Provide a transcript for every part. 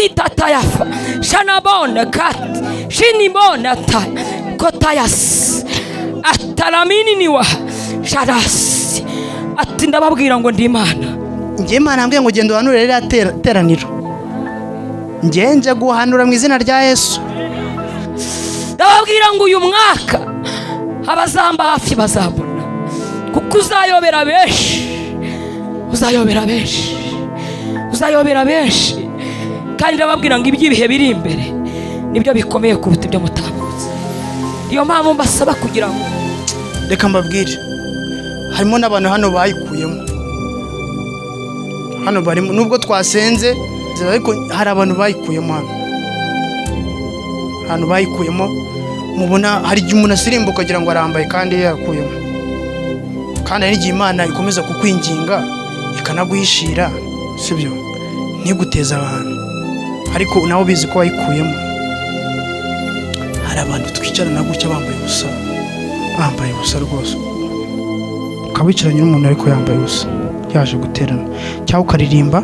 Shanitatayafa shanabone kat shinibone ata kotayasi ataramininiwa sharasi. Ati ndababwira ngo ndi Imana. Njye Imana yambwiye ngo genda uhanure ririya teraniro. Njye nje guhanura mu izina rya Yesu. Ndababwira ngo uyu mwaka abazamba hafi bazabona, kuko uzayobera benshi, uzayobera benshi, uzayobera benshi. Kandi ndababwira ngo iby'ibihe biri imbere nibyo bikomeye kuruta ibyo mutambutse. Niyo mpamvu mbasaba kugira ngo Reka mbabwire, harimo n'abantu hano bayikuyemo, hano barimo, nubwo twasenze, ariko hari abantu bayikuyemo hano, ahantu bayikuyemo. Mubona hari igihe umuntu asirimba ukagira ngo arambaye kandi yakuyemo. Kandi hari n'igihe Imana ikomeza kukwinginga ikanaguhishira, sibyo, ntiguteze abantu, ariko nawe ubizi ko wayikuyemo. Hari abantu twicarana gutya bambaye ubusa, bambaye ubusa rwose, ukaba wicaranye n'umuntu ariko yambaye ubusa yaje guterana, cyangwa ukaririmba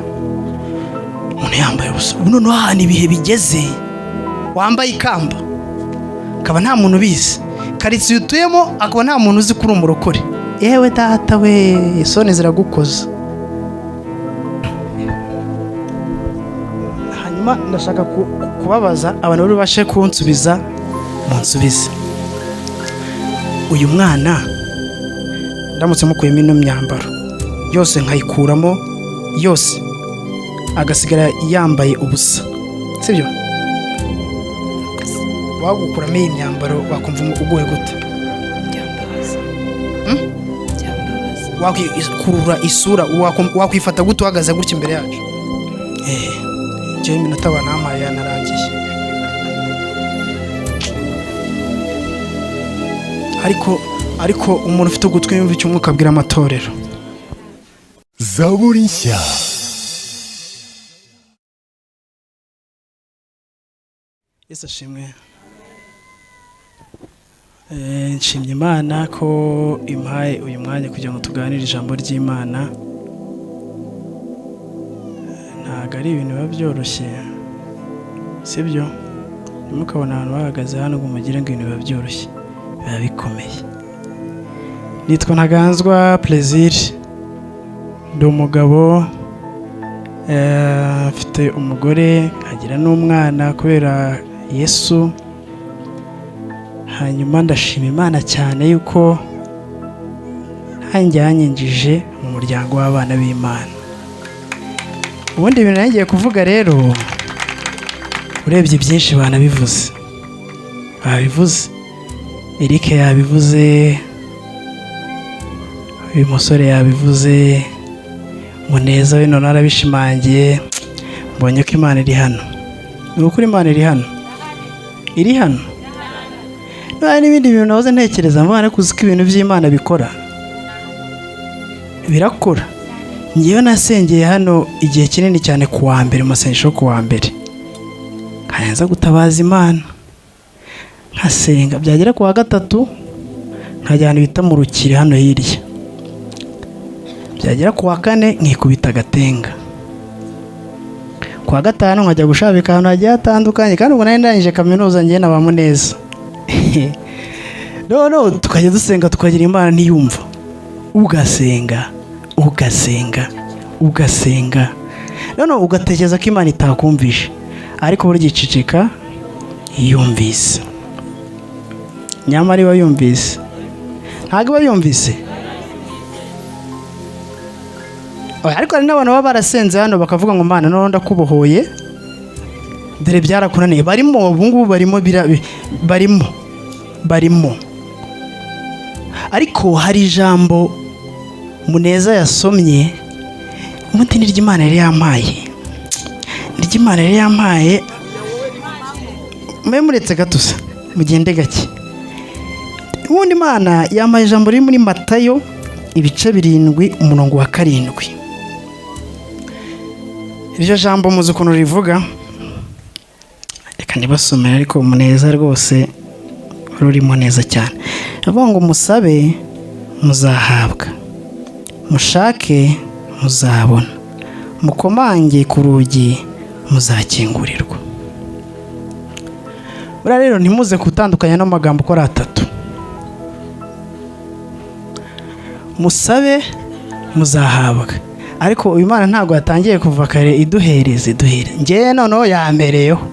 umuntu yambaye ubusa. Ubu noneho ahantu ibihe bigeze, wambaye ikamba akaba nta muntu ubizi, karitsiye utuyemo akaba nta muntu uzi ko uri umurokore. Yewe data we, isoni ziragukoza. Hanyuma ndashaka kubabaza abantu bari bubashe kunsubiza, munsubize: uyu mwana ndamutse mukuyemo ino myambaro yose, nkayikuramo yose, agasigara yambaye ubusa, sibyo, wagukuramo iyi myambaro wakumva uguwe gute? Byambabaza. Hmm? Byambabaza. Wakurura isura, wakwifata gute uhagaze gutya imbere yacu? Njyewe iminota banampaye yanarangiye, ariko umuntu ufite ugutwi yumva icyo Umwuka abwira amatorero. Zaburi nshya. Yesu ashimwe. Nshimye Imana ko impaye uyu mwanya kugira ngo tuganire ijambo ry'Imana. Ntabwo ari ibintu biba byoroshye, sibyo? Ntimukabone abantu bahagaze hano ngo mugire ngo ibintu biba byoroshye, biba bikomeye. Nitwa Ntaganzwa Plaisir, ndi umugabo, mfite umugore nkagira n'umwana kubera Yesu. Hanyuma ndashima Imana cyane yuko ntange yanyinjije mu muryango w'abana b'Imana. Ubundi ibintu ngiye kuvuga rero, urebye byinshi banabivuze, babivuze, Eric yabivuze, uyu musore yabivuze, Muneza we none arabishimangiye. Mbonye ko Imana iri hano. Ni ukuri Imana iri hano, iri hano. Niba n'ibindi bintu nahoze ntekereza, mbona ariko uzi ko ibintu by'Imana bikora, birakora. Ngewe nasengeye hano igihe kinini cyane ku wa mbere, mu masengesho yo ku wa mbere, nkaza gutabaza Imana, nkasenga, byagera ku wa gatatu nkajya ahantu bita mu Rukiri hano hirya, byagera ku wa kane nkikubita agatenga, ku wa gatanu nkajya gushabika ahantu hagiye hatandukanye. Kandi ubwo nari ndangije kaminuza, ngewe na ba Muneza. Noneho tukajya dusenga, tukagira Imana ntiyumva, ugasenga, ugasenga, ugasenga, noneho ugatekereza ko Imana itakumvishe, ariko burya iceceka yumvise. Nyamara iba yumvise, ntabwo iba yumvise. Oya, ariko hari n'abantu baba barasenze hano bakavuga ngo: "Mana, noneho ndakubohoye, dore byarakunaniye." Barimo ubu ngubu, barimo, barimo, barimo. Ariko hari ijambo Muneza yasomye, umuti ni ry'Imana yari yampaye, ni ry'Imana yari yampaye. Mube muretse gato se, mugende gake. Ubundi Imana yampaye ijambo riri muri Matayo ibice 7 umurongo wa 7. Iryo jambo muzi ukuntu rivuga? Reka ndibasomere, ariko Muneza rwose rurimo neza cyane. Avuga ngo: "Musabe muzahabwa, mushake muzabona, mukomange ku rugi." Muzakingurirwa. Buriya rero ntimuze gutandukanya n'amagambo uko ari atatu: musabe, muzahabwa. Ariko uyu Imana ntabwo yatangiye kuva kare iduhereza, iduhere. Ngewe noneho yambereyeho.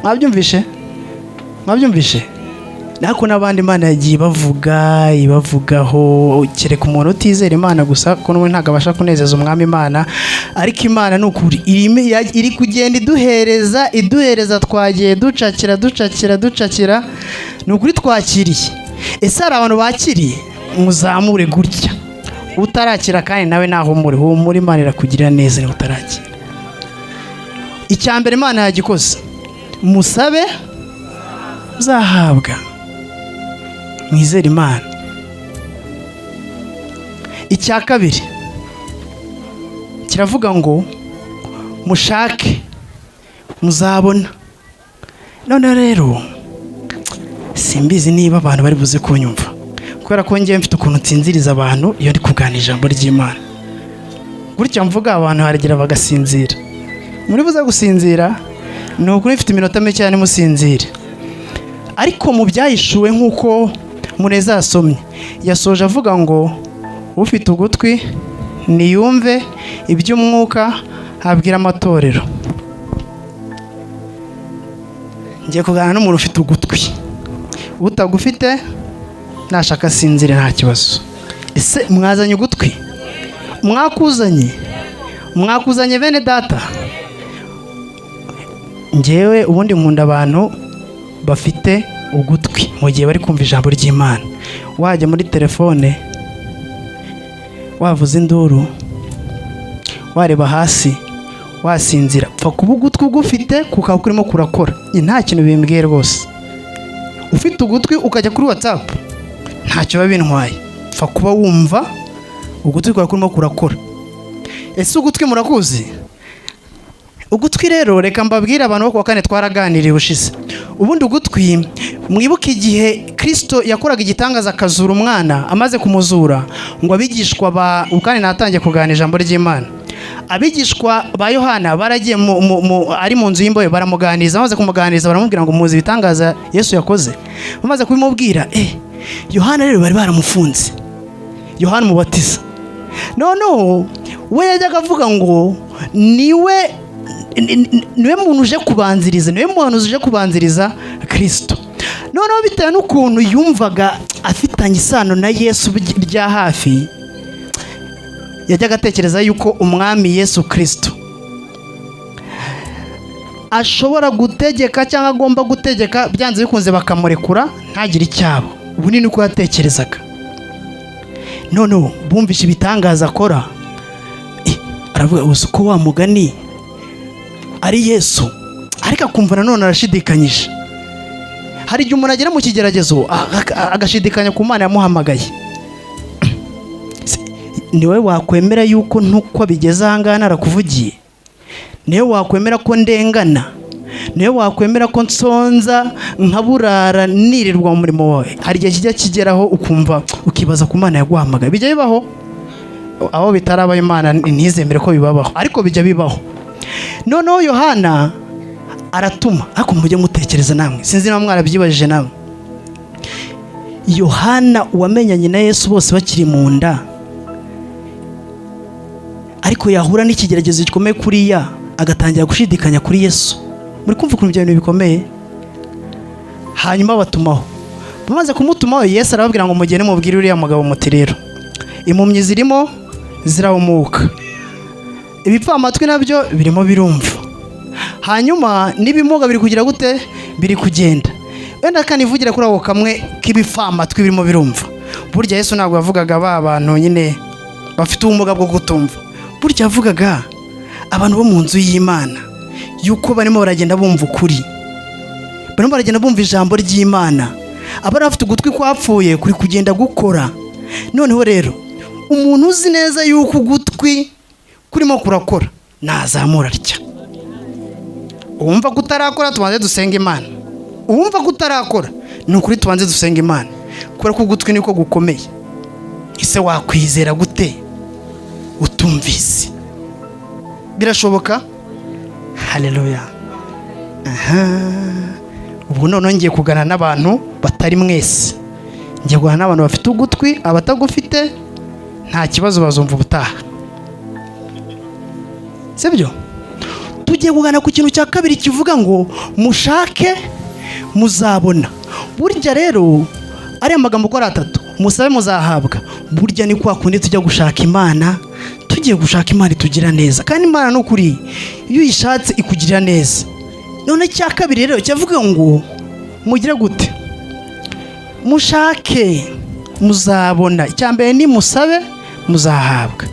Mwabyumvishe? Mwabyumvishe? Ariko n'abandi Imana yagiye ibavuga, ibavugaho, kereka umuntu utizera Imana gusa, ko n'ubu ntabwo abasha kunezeza Umwami Imana. Ariko Imana ni ukuri iri kugenda iduhereza, iduhereza. Twagiye ducakira, ducakira, ducakira. Ni ukuri twakiriye. Ese hari abantu bakiriye? Muzamure gutya. Utarakira kandi nawe nahumure, humura, Imana irakugirira neza niba utarakira. Icya mbere Imana yagikoze: musabe, muzahabwa. Mwizere Imana. Icya kabiri kiravuga ngo mushake, muzabona. None rero simbizi niba abantu bari buze kunyumva, kubera ko ngewe mfite ukuntu nsinziriza abantu iyo ndi kuganira ijambo ry'Imana. Gutya mvuga, abantu haragera bagasinzira. Muri buze gusinzira? Ni ukuri mfite iminota mike cyane, musinzire. Ariko mu Byahishuwe, nk'uko Muneza yasomye, yasoje avuga ngo ufite ugutwi niyumve iby'Umwuka abwira amatorero. Ngiye kuganira n'umuntu ufite ugutwi. Utagufite nashaka asinzire, nta kibazo. Ese mwazanye ugutwi? Mwakuzanye? Mwakuzanye, bene data? Ngewe ubundi nkunda abantu bafite ugutwi mu gihe bari kumva ijambo ry'Imana. Wajya muri telefone, wavuza induru, wareba hasi, wasinzira, pfa kuba ugutwi ugufite kukaba kurimo kurakora. Nta kintu bimbwiye rwose. Ufite ugutwi ukajya kuri WhatsApp, ntacyo biba bintwaye, pfa kuba wumva, ugutwi kwawe kurimo kurakora. Ese ugutwi murakuzi? Ugutwi rero, reka mbabwire, abantu bo kuwa kane twaraganiriye ubushize. Ubundi ugutwi, mwibuke igihe Kirisito yakoraga igitangaza akazura umwana. Amaze kumuzura, ngo abigishwa ba, kandi natangiye kuganira ijambo ry'Imana, abigishwa ba Yohana baragiye ari mu nzu y'imbohe, baramuganiriza. Bamaze kumuganiriza, baramubwira ngo muzi ibitangaza Yesu yakoze? Bamaze kubimubwira, Yohana rero bari baramufunze, Yohana Umubatiza. Noneho we yajyaga avuga ngo niwe muntu uje kubanziriza, niwe muntu uje kubanziriza Kirisito. Noneho bitewe n'ukuntu yumvaga afitanye isano na Yesu rya hafi, yajyaga atekereza yuko Umwami Yesu Kirisito ashobora gutegeka cyangwa agomba gutegeka byanze bikunze bakamurekura ntagire icyabo. Ubu ni niko yatekerezaga. Noneho bumvishe ibitangaza akora, aravuga uzi ko wa mugani ari Yesu. Ariko akumva nanone arashidikanyije. Hari igihe umuntu agera mu kigeragezo agashidikanya ku Mana yamuhamagaye. Niwe wakwemera yuko ntuko bigeze ahangaha narakuvugiye? Niwe wakwemera ko ndengana? Niwe wakwemera ko nsonza, nkaburara, nirirwa mu murimo wawe? Hari igihe kijya kigeraho ukumva, ukibaza ku Mana yaguhamagaye. Bijya bibaho. Aho bitarabaho, Imana ntizemere ko bibabaho, ariko bijya bibaho. Noneho Yohana aratuma. Ariko mujye mutekereza namwe, sinzi niba mwarabyibajije namwe: Yohana wamenyanye na Yesu bose bakiri mu nda, ariko yahura n'ikigeragezo gikomeye kuriya agatangira gushidikanya kuri Yesu. Muri kumva ukuntu ibyo bintu bikomeye? Hanyuma batumaho. Bamaze kumutumaho, Yesu arababwira ngo mugende mubwire uriya mugabo muti rero impumyi zirimo zirahumuka, ibipfamatwi nabyo birimo birumva, hanyuma n'ibimuga biri kugira gute? Biri kugenda. Wenda kanivugira kuri ako kamwe k'ibipfamatwi birimo birumva. Burya Yesu ntabwo yavugaga ba bantu nyine bafite ubumuga bwo kutumva. Burya yavugaga abantu bo mu nzu y'Imana, yuko barimo baragenda bumva ukuri, barimo baragenda bumva ijambo ry'Imana. Abari bafite ugutwi kwapfuye kuri kugenda gukora. Noneho rero umuntu uzi neza yuko ugutwi kurimo kurakora nazamura atya. Uwumva ko utarakora, tubanze dusenga Imana. Uwumva ko utarakora, ni ukuri tubanze dusenga Imana, kubera ko ugutwi niko gukomeye. Ese wakwizera gute utumvise? Birashoboka? Haleluya. Aha, ubwo noneho ngiye kugana n'abantu batari mwese, ngiye kugana n'abantu bafite ugutwi. Abatagufite nta kibazo, bazumva ubutaha, sibyo? Tugiye kugana ku kintu cya kabiri kivuga ngo mushake muzabona. Burya rero ariya magambo uko ari atatu, musabe muzahabwa, burya ni kwa kundi tujya gushaka Imana. Tugiye gushaka Imana itugira neza, kandi Imana ni ukuri, iyo uyishatse ikugirira neza. None icya kabiri rero cyavuga ngo mugire gute? Mushake muzabona. Icya mbere ni musabe muzahabwa,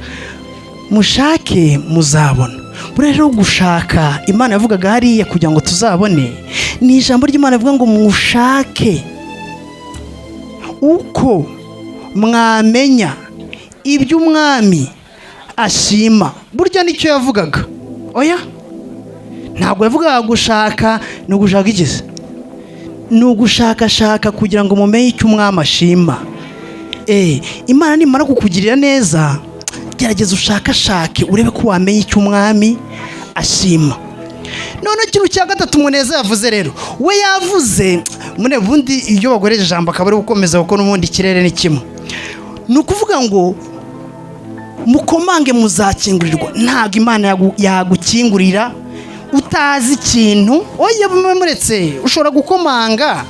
mushake muzabona. Buriya rero gushaka Imana yavugaga hariya kugira ngo tuzabone, ni ijambo ry'Imana rivuga ngo mushake uko mwamenya ibyo umwami ashima. Burya nicyo yavugaga. Oya, ntabwo yavugaga gushaka, ni ugushaka ikize, ni ugushakashaka kugira ngo mumenye icyo umwami ashima. Imana nimara kukugirira neza, gerageza ushakashake urebe ko wamenya icyo umwami ashima. None ikintu cya gatatu Muneza yavuze rero, we yavuze mune bundi iyo bagoreje ijambo akaba ari gukomeza, kuko n'ubundi ikirere ni kimwe. Ni ukuvuga ngo mukomange muzakingurirwa. Ntabwo Imana yagukingurira utazi ikintu. Oya, muretse, ushobora gukomanga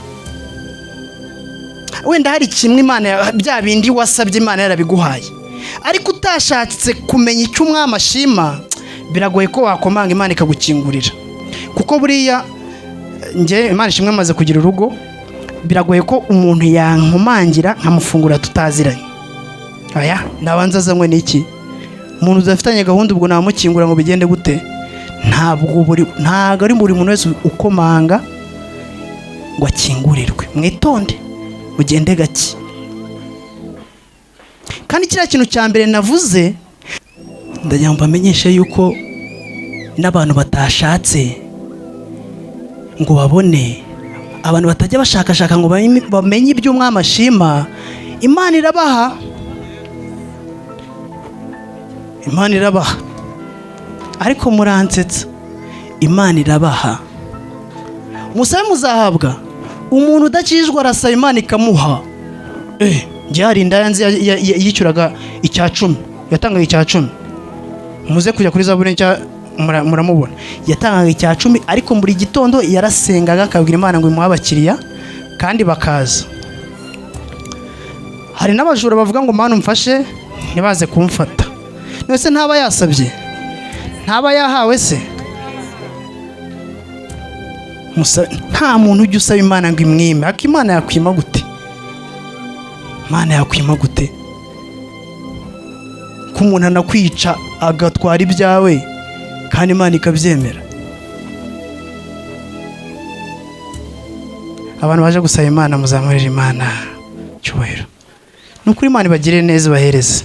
wenda hari kimwe Imana bya bindi wasabye Imana yarabiguhaye, ariko utashatse kumenya icyo umwami ashima, biragoye ko wakomanga Imana ikagukingurira. Kuko buriya njye, Imana ishimwe, amaze kugira urugo, biragoye ko umuntu yankomangira nkamufungura tutaziranye. Aya nabanza azanywe n'iki? Umuntu udafitanye gahunda, ubwo namukingura ngo bigende gute? Ntabwo ari buri muntu wese ukomanga ngo akingurirwe. Mwitonde, mugende gake. Kandi kiriya kintu cya mbere navuze, ndagira ngo mbamenyeshe yuko n'abantu batashatse ngo babone, abantu batajya bashakashaka ngo bamenye ibyo umwami ashima, Imana irabaha, Imana irabaha. Ariko muransetsa. Imana irabaha. Musabe muzahabwa. Umuntu udakijijwe arasaba, Imana ikamuha. Njye hari indaya nzi yishyuraga icya cumi, yatangaga icya cumi. Muze kujya kuri Zaburi nshya muramubona. Yatangaga icya cumi, ariko buri gitondo yarasengaga akabwira Imana ngo imuhe abakiriya, kandi bakaza. Hari n'abajura bavuga ngo Mana umfashe ntibaze kumfata. None se ntaba yasabye, ntaba yahawe se? Nta muntu ujya usaba Imana ngo imwime. Ariko Imana yakwima gute? Imana yakwima gute ko umuntu anakwica agatwara ibyawe kandi Imana ikabyemera? Abantu baje gusaba Imana, muzamurire Imana cyubahiro. Ni ukuri, Imana ibagirire neza, ibahereze.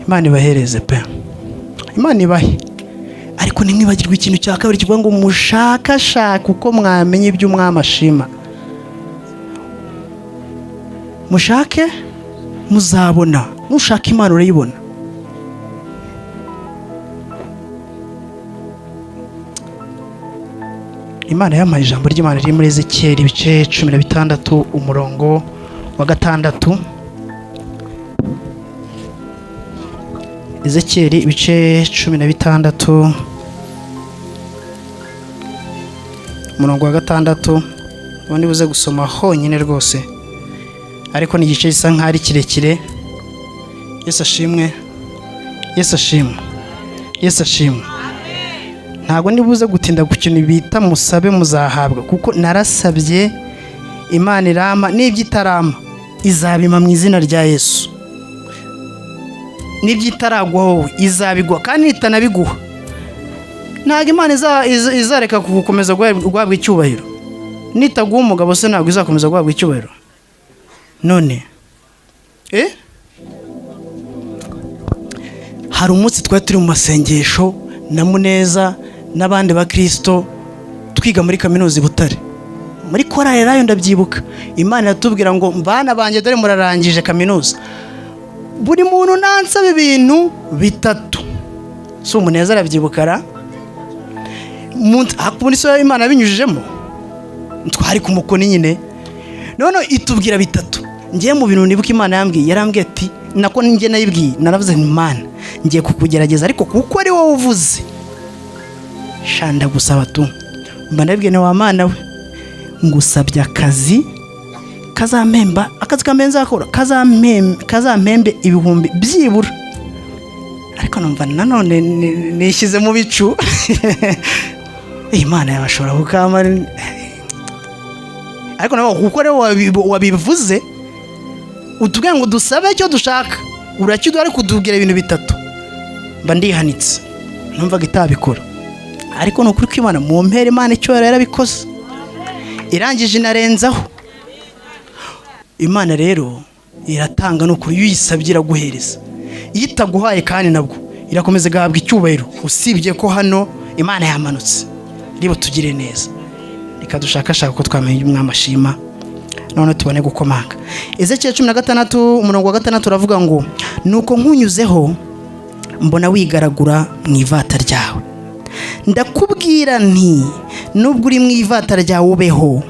Imana ibahereze pe, Imana ibahe. Ariko ntimwibagirwe ikintu cya kabiri kivuga ngo mushakashake uko mwamenya ibyo umwami ashima. Mushake muzabona. Nushaka Imana urayibona. Imana yampaye ijambo ry'Imana riri muri Ezekiyeli ibice 16 umurongo wa 6. Ezekiyeli ibice 16 umurongo wa 6, ubundi buze gusoma honyine rwose, ariko ni igice gisa nk'aho ari kirekire. Yesu ashimwe, Yesu ashimwe, Yesu ashimwe. Ntabwo nibuze gutinda ku kintu bita musabe muzahabwa, kuko narasabye Imana irampa, n'ibyo itarampa izabima mu izina rya Yesu. N'ibyo itaragwa wowe izabigwa, kandi nitanabiguha ntabwo Imana izareka gukomeza guhabwa icyubahiro. Nitaguha umugabo se ntabwo izakomeza guhabwa icyubahiro? None hari umunsi twari turi mu masengesho na Muneza n'abandi bakristo twiga muri kaminuza i Butare, muri korali rayo, ndabyibuka. Imana iratubwira ngo bana banjye, dore murarangije kaminuza, buri muntu nansaba ibintu bitatu. Si Umuneza arabyibuka ra? Hakubona isura Imana yabinyujijemo, twari ku mukoni nyine. None itubwira bitatu. Ngiye mu bintu nibuka Imana yambwiye, yarambwiye ati, nako njye nayibwiye, naravuze nti: "Imana, ngiye kukugerageza, ariko kuko ari wowe uvuze, sha, ndagusaba tu." Mba ndabibwiye: "Wa Mana we, ngusabye akazi kazampemba, akazi kambe nzakora kazampembe ibihumbi byibura." Ariko numva nanone nishyize mu bicu, Imana yabashobora kukama, ariko nabo kuko rero wabivuze, utubwira ngo dusabe icyo dushaka, urakiduha, ariko utubwira ibintu bitatu. Mba ndihanitse, numvaga itabikora, ariko ni ukuri ko Imana mu mpera, Imana icyo yarabikoze, irangije inarenzaho. Imana rero iratanga, ni ukuri, iyo uyisabye iraguhereza. Iyo itaguhaye kandi nabwo irakomeza igahabwa icyubahiro. Usibye ko hano Imana yamanutse riba tugire neza. Reka dushakashaka ko twamenya Umwami ashima, none tubone gukomanga. Ezekiyeli 16 umurongo wa 6 uravuga ngo: "Nuko nkunyuzeho mbona wigaragura mu ivata ryawe, ndakubwira nti: 'Nubwo uri mu ivata ryawe, ubeho.'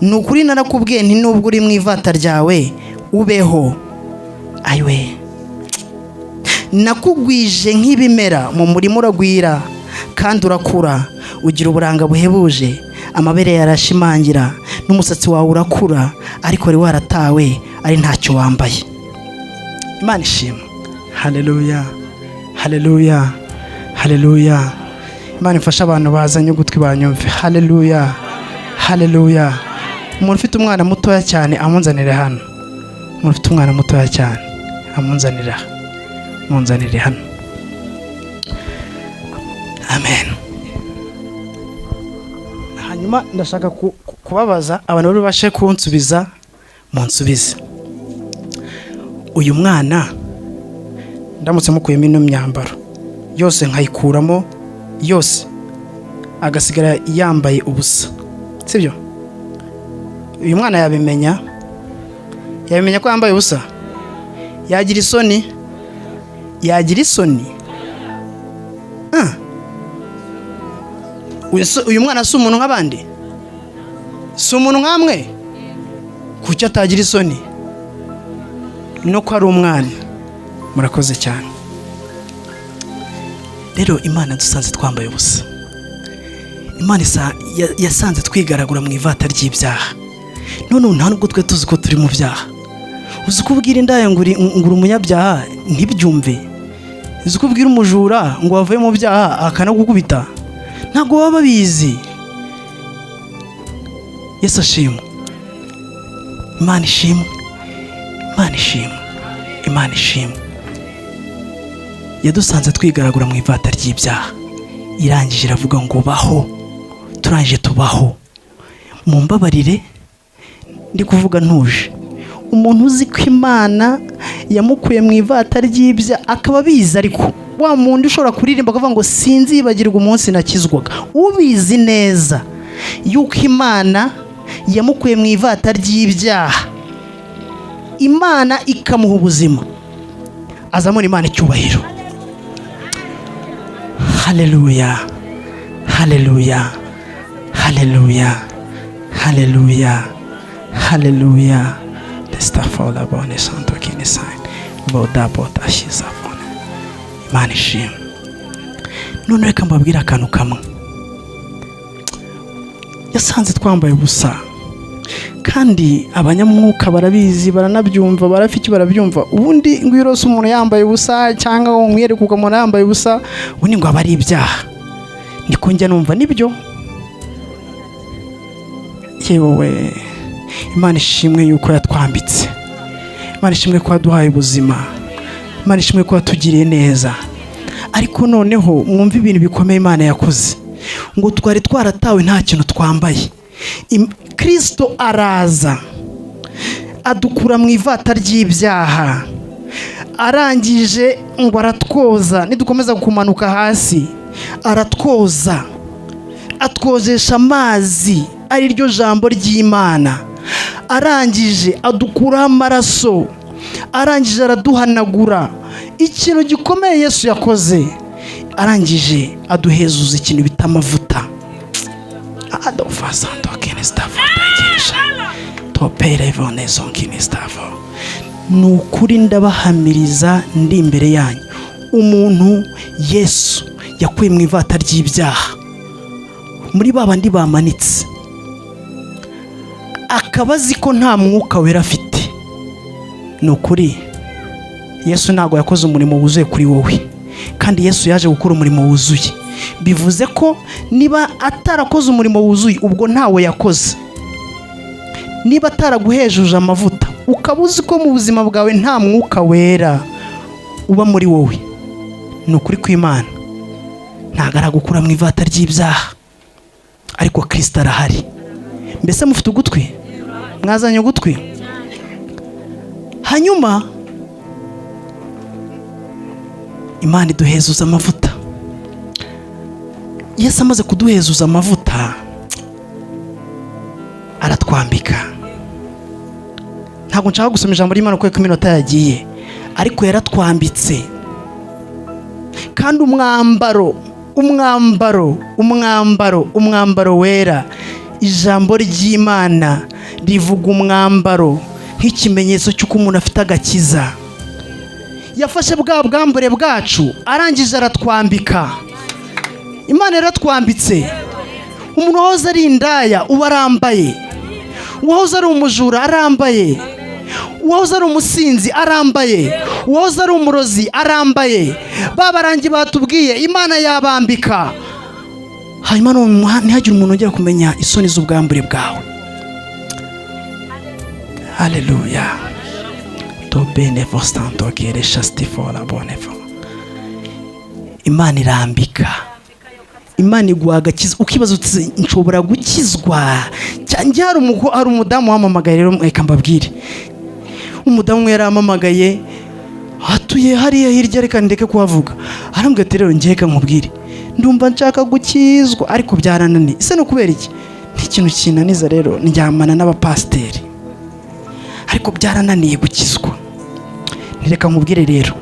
Ni ukuri narakubwiye nti: 'Nubwo uri mu ivata ryawe, ubeho.' Ayiwe, nakugwije nk'ibimera mu murima, uragwira kandi urakura, ugira uburanga buhebuje, amabere yarashimangira n'umusatsi wawe urakura, ariko wari waratawe ari ntacyo wambaye." Imana ishima. Haleluya, haleluya, haleluya! Imana ifashe abantu bazanye ugutwi banyumve. Haleluya, haleluya! Umuntu ufite umwana mutoya cyane amunzanire hano. Umuntu ufite umwana mutoya cyane amunzanire aha, munzanire hano. Amen. Hanyuma ndashaka kubabaza abantu bari bubashe kunsubiza, munsubize. Uyu mwana ndamutse mukuyemo ino myambaro yose, nkayikuramo yose, agasigara yambaye ubusa, sibyo? Uyu mwana yabimenya ko yambaye ubusa? Yagira isoni? Yagira isoni? Ah. Uyu mwana si umuntu nk'abandi? Si umuntu nk'amwe? Kuki atagira isoni? No ko ari umwana. Murakoze cyane. Rero Imana dusanze twambaye ubusa. Imana yasanze twigaragura mu ivata ry'ibyaha. None ubu nta nubwo twe tuzi ko turi mu byaha. Uzi ko ubwira indaya ngo uri umunyabyaha ntibyumve? Uzi ko ubwira umujura ngo wavuye mu byaha akanagukubita? Ntabwo baba babizi. Yesu ashimwe! Imana ishimwe! Imana ishimwe! Imana ishimwe! Yadusanze twigaragura mu ivata ry'ibyaha, irangije iravuga ngo: "Baho." Turangije tubaho. Mumbabarire, ndi kuvuga ntuje. Umuntu uzi ko Imana yamukuye mu ivata ry'ibyaha akaba abizi, ariko wa muntu ushobora kuririmba akavuga ngo: "Sinzibagirwa umunsi nakizwaga," ubizi neza yuko Imana yamukuye mu ivata ry'ibyaha, Imana ikamuha ubuzima, azamura Imana icyubahiro. Haleluya, haleluya, haleluya, haleluya, haleluya! Destafola bone santo kini sign boda bota shiza bone. Imana ishimwe. None reka mbabwire akantu kamwe. Yasanze twambaye ubusa, kandi abanyamwuka barabizi, baranabyumva, barafite icyo barabyumva. Ubundi ngo iyo urose umuntu yambaye ubusa, cyangwa ngo umwereke ukamubona yambaye ubusa, ubundi ngo aba ari ibyaha. Niko njya numva. Nibyo? Yewe, Imana ishimwe yuko yatwambitse. Imana ishimwe ko yaduhaye ubuzima. Imana ishimwe ko yatugiriye neza. Ariko noneho mwumve ibintu bikomeye Imana yakoze. Ngo twari twaratawe nta kintu twambaye. Kristo araza adukura mu ivata ry'ibyaha, arangije ngo aratwoza. Nidukomeza kumanuka hasi, aratwoza, atwozesha amazi ari ryo jambo ry'Imana. Arangije adukuraho amaraso, arangije araduhanagura. Ikintu gikomeye Yesu yakoze, arangije aduhezuza ikintu bita amavuta. Adofasandokinisitafotekirisha toperevonezonkinistafu. Ni ukuri ndabahamiriza ndi imbere yanyu, umuntu Yesu yakuye mu ivata ry'ibyaha, muri ba bandi bamanitse, akaba azi ko nta Mwuka Wera afite, ni ukuri Yesu ntabwo yakoze umurimo wuzuye kuri wowe. Kandi Yesu yaje gukora umurimo wuzuye. Bivuze ko niba atarakoze umurimo wuzuye, ubwo ntawe yakoze. Niba ataraguhejuje amavuta, ukaba uzi ko mu buzima bwawe nta Mwuka Wera uba muri wowe, ni ukuri kw'Imana ntabwo aragukura mu ivata ry'ibyaha. Ariko Kirisita arahari. Mbese mufite ugutwi? Mwazanye ugutwi? Hanyuma Imana iduhezuza amavuta. Yesu amaze kuduhezuza amavuta, aratwambika. Ntabwo nshaka gusoma ijambo ry'Imana kubera ko iminota yagiye, ariko yaratwambitse. Kandi umwambaro, umwambaro, umwambaro, umwambaro wera, ijambo ry'Imana rivuga umwambaro nk'ikimenyetso cy'uko umuntu afite agakiza. Yafashe bwa bwambure bwacu, arangije aratwambika. Imana yaratwambitse. Umuntu wahoze ari indaya uba arambaye, uwahoze ari umujura arambaye, uwahoze ari umusinzi arambaye, uwahoze ari umurozi arambaye. Ba barangi batubwiye, Imana yabambika. Hanyuma ntihagire umuntu ugera kumenya isoni z'ubwambure bwawe. Haleluya! Tobenevostantogereshastifora bonevo. Imana irambika, Imana iguha agakiza. Ukibaza uti: "Nshobora gukizwa?" Cyangwa hari umudamu wamamagaye. Rero reka mbabwire, umudamu umwe yarampamagaye, atuye hariya hirya, reka ndeke kuhavuga. Arambwira ati: "Rero njye reka nkubwire, ndumva nshaka gukizwa ariko byarananiye. Ese ni ukubera iki?" "N'ikintu kinaniza rero, ndyamana n'abapasiteri, ariko byarananiye gukizwa." Reka nkubwire rero,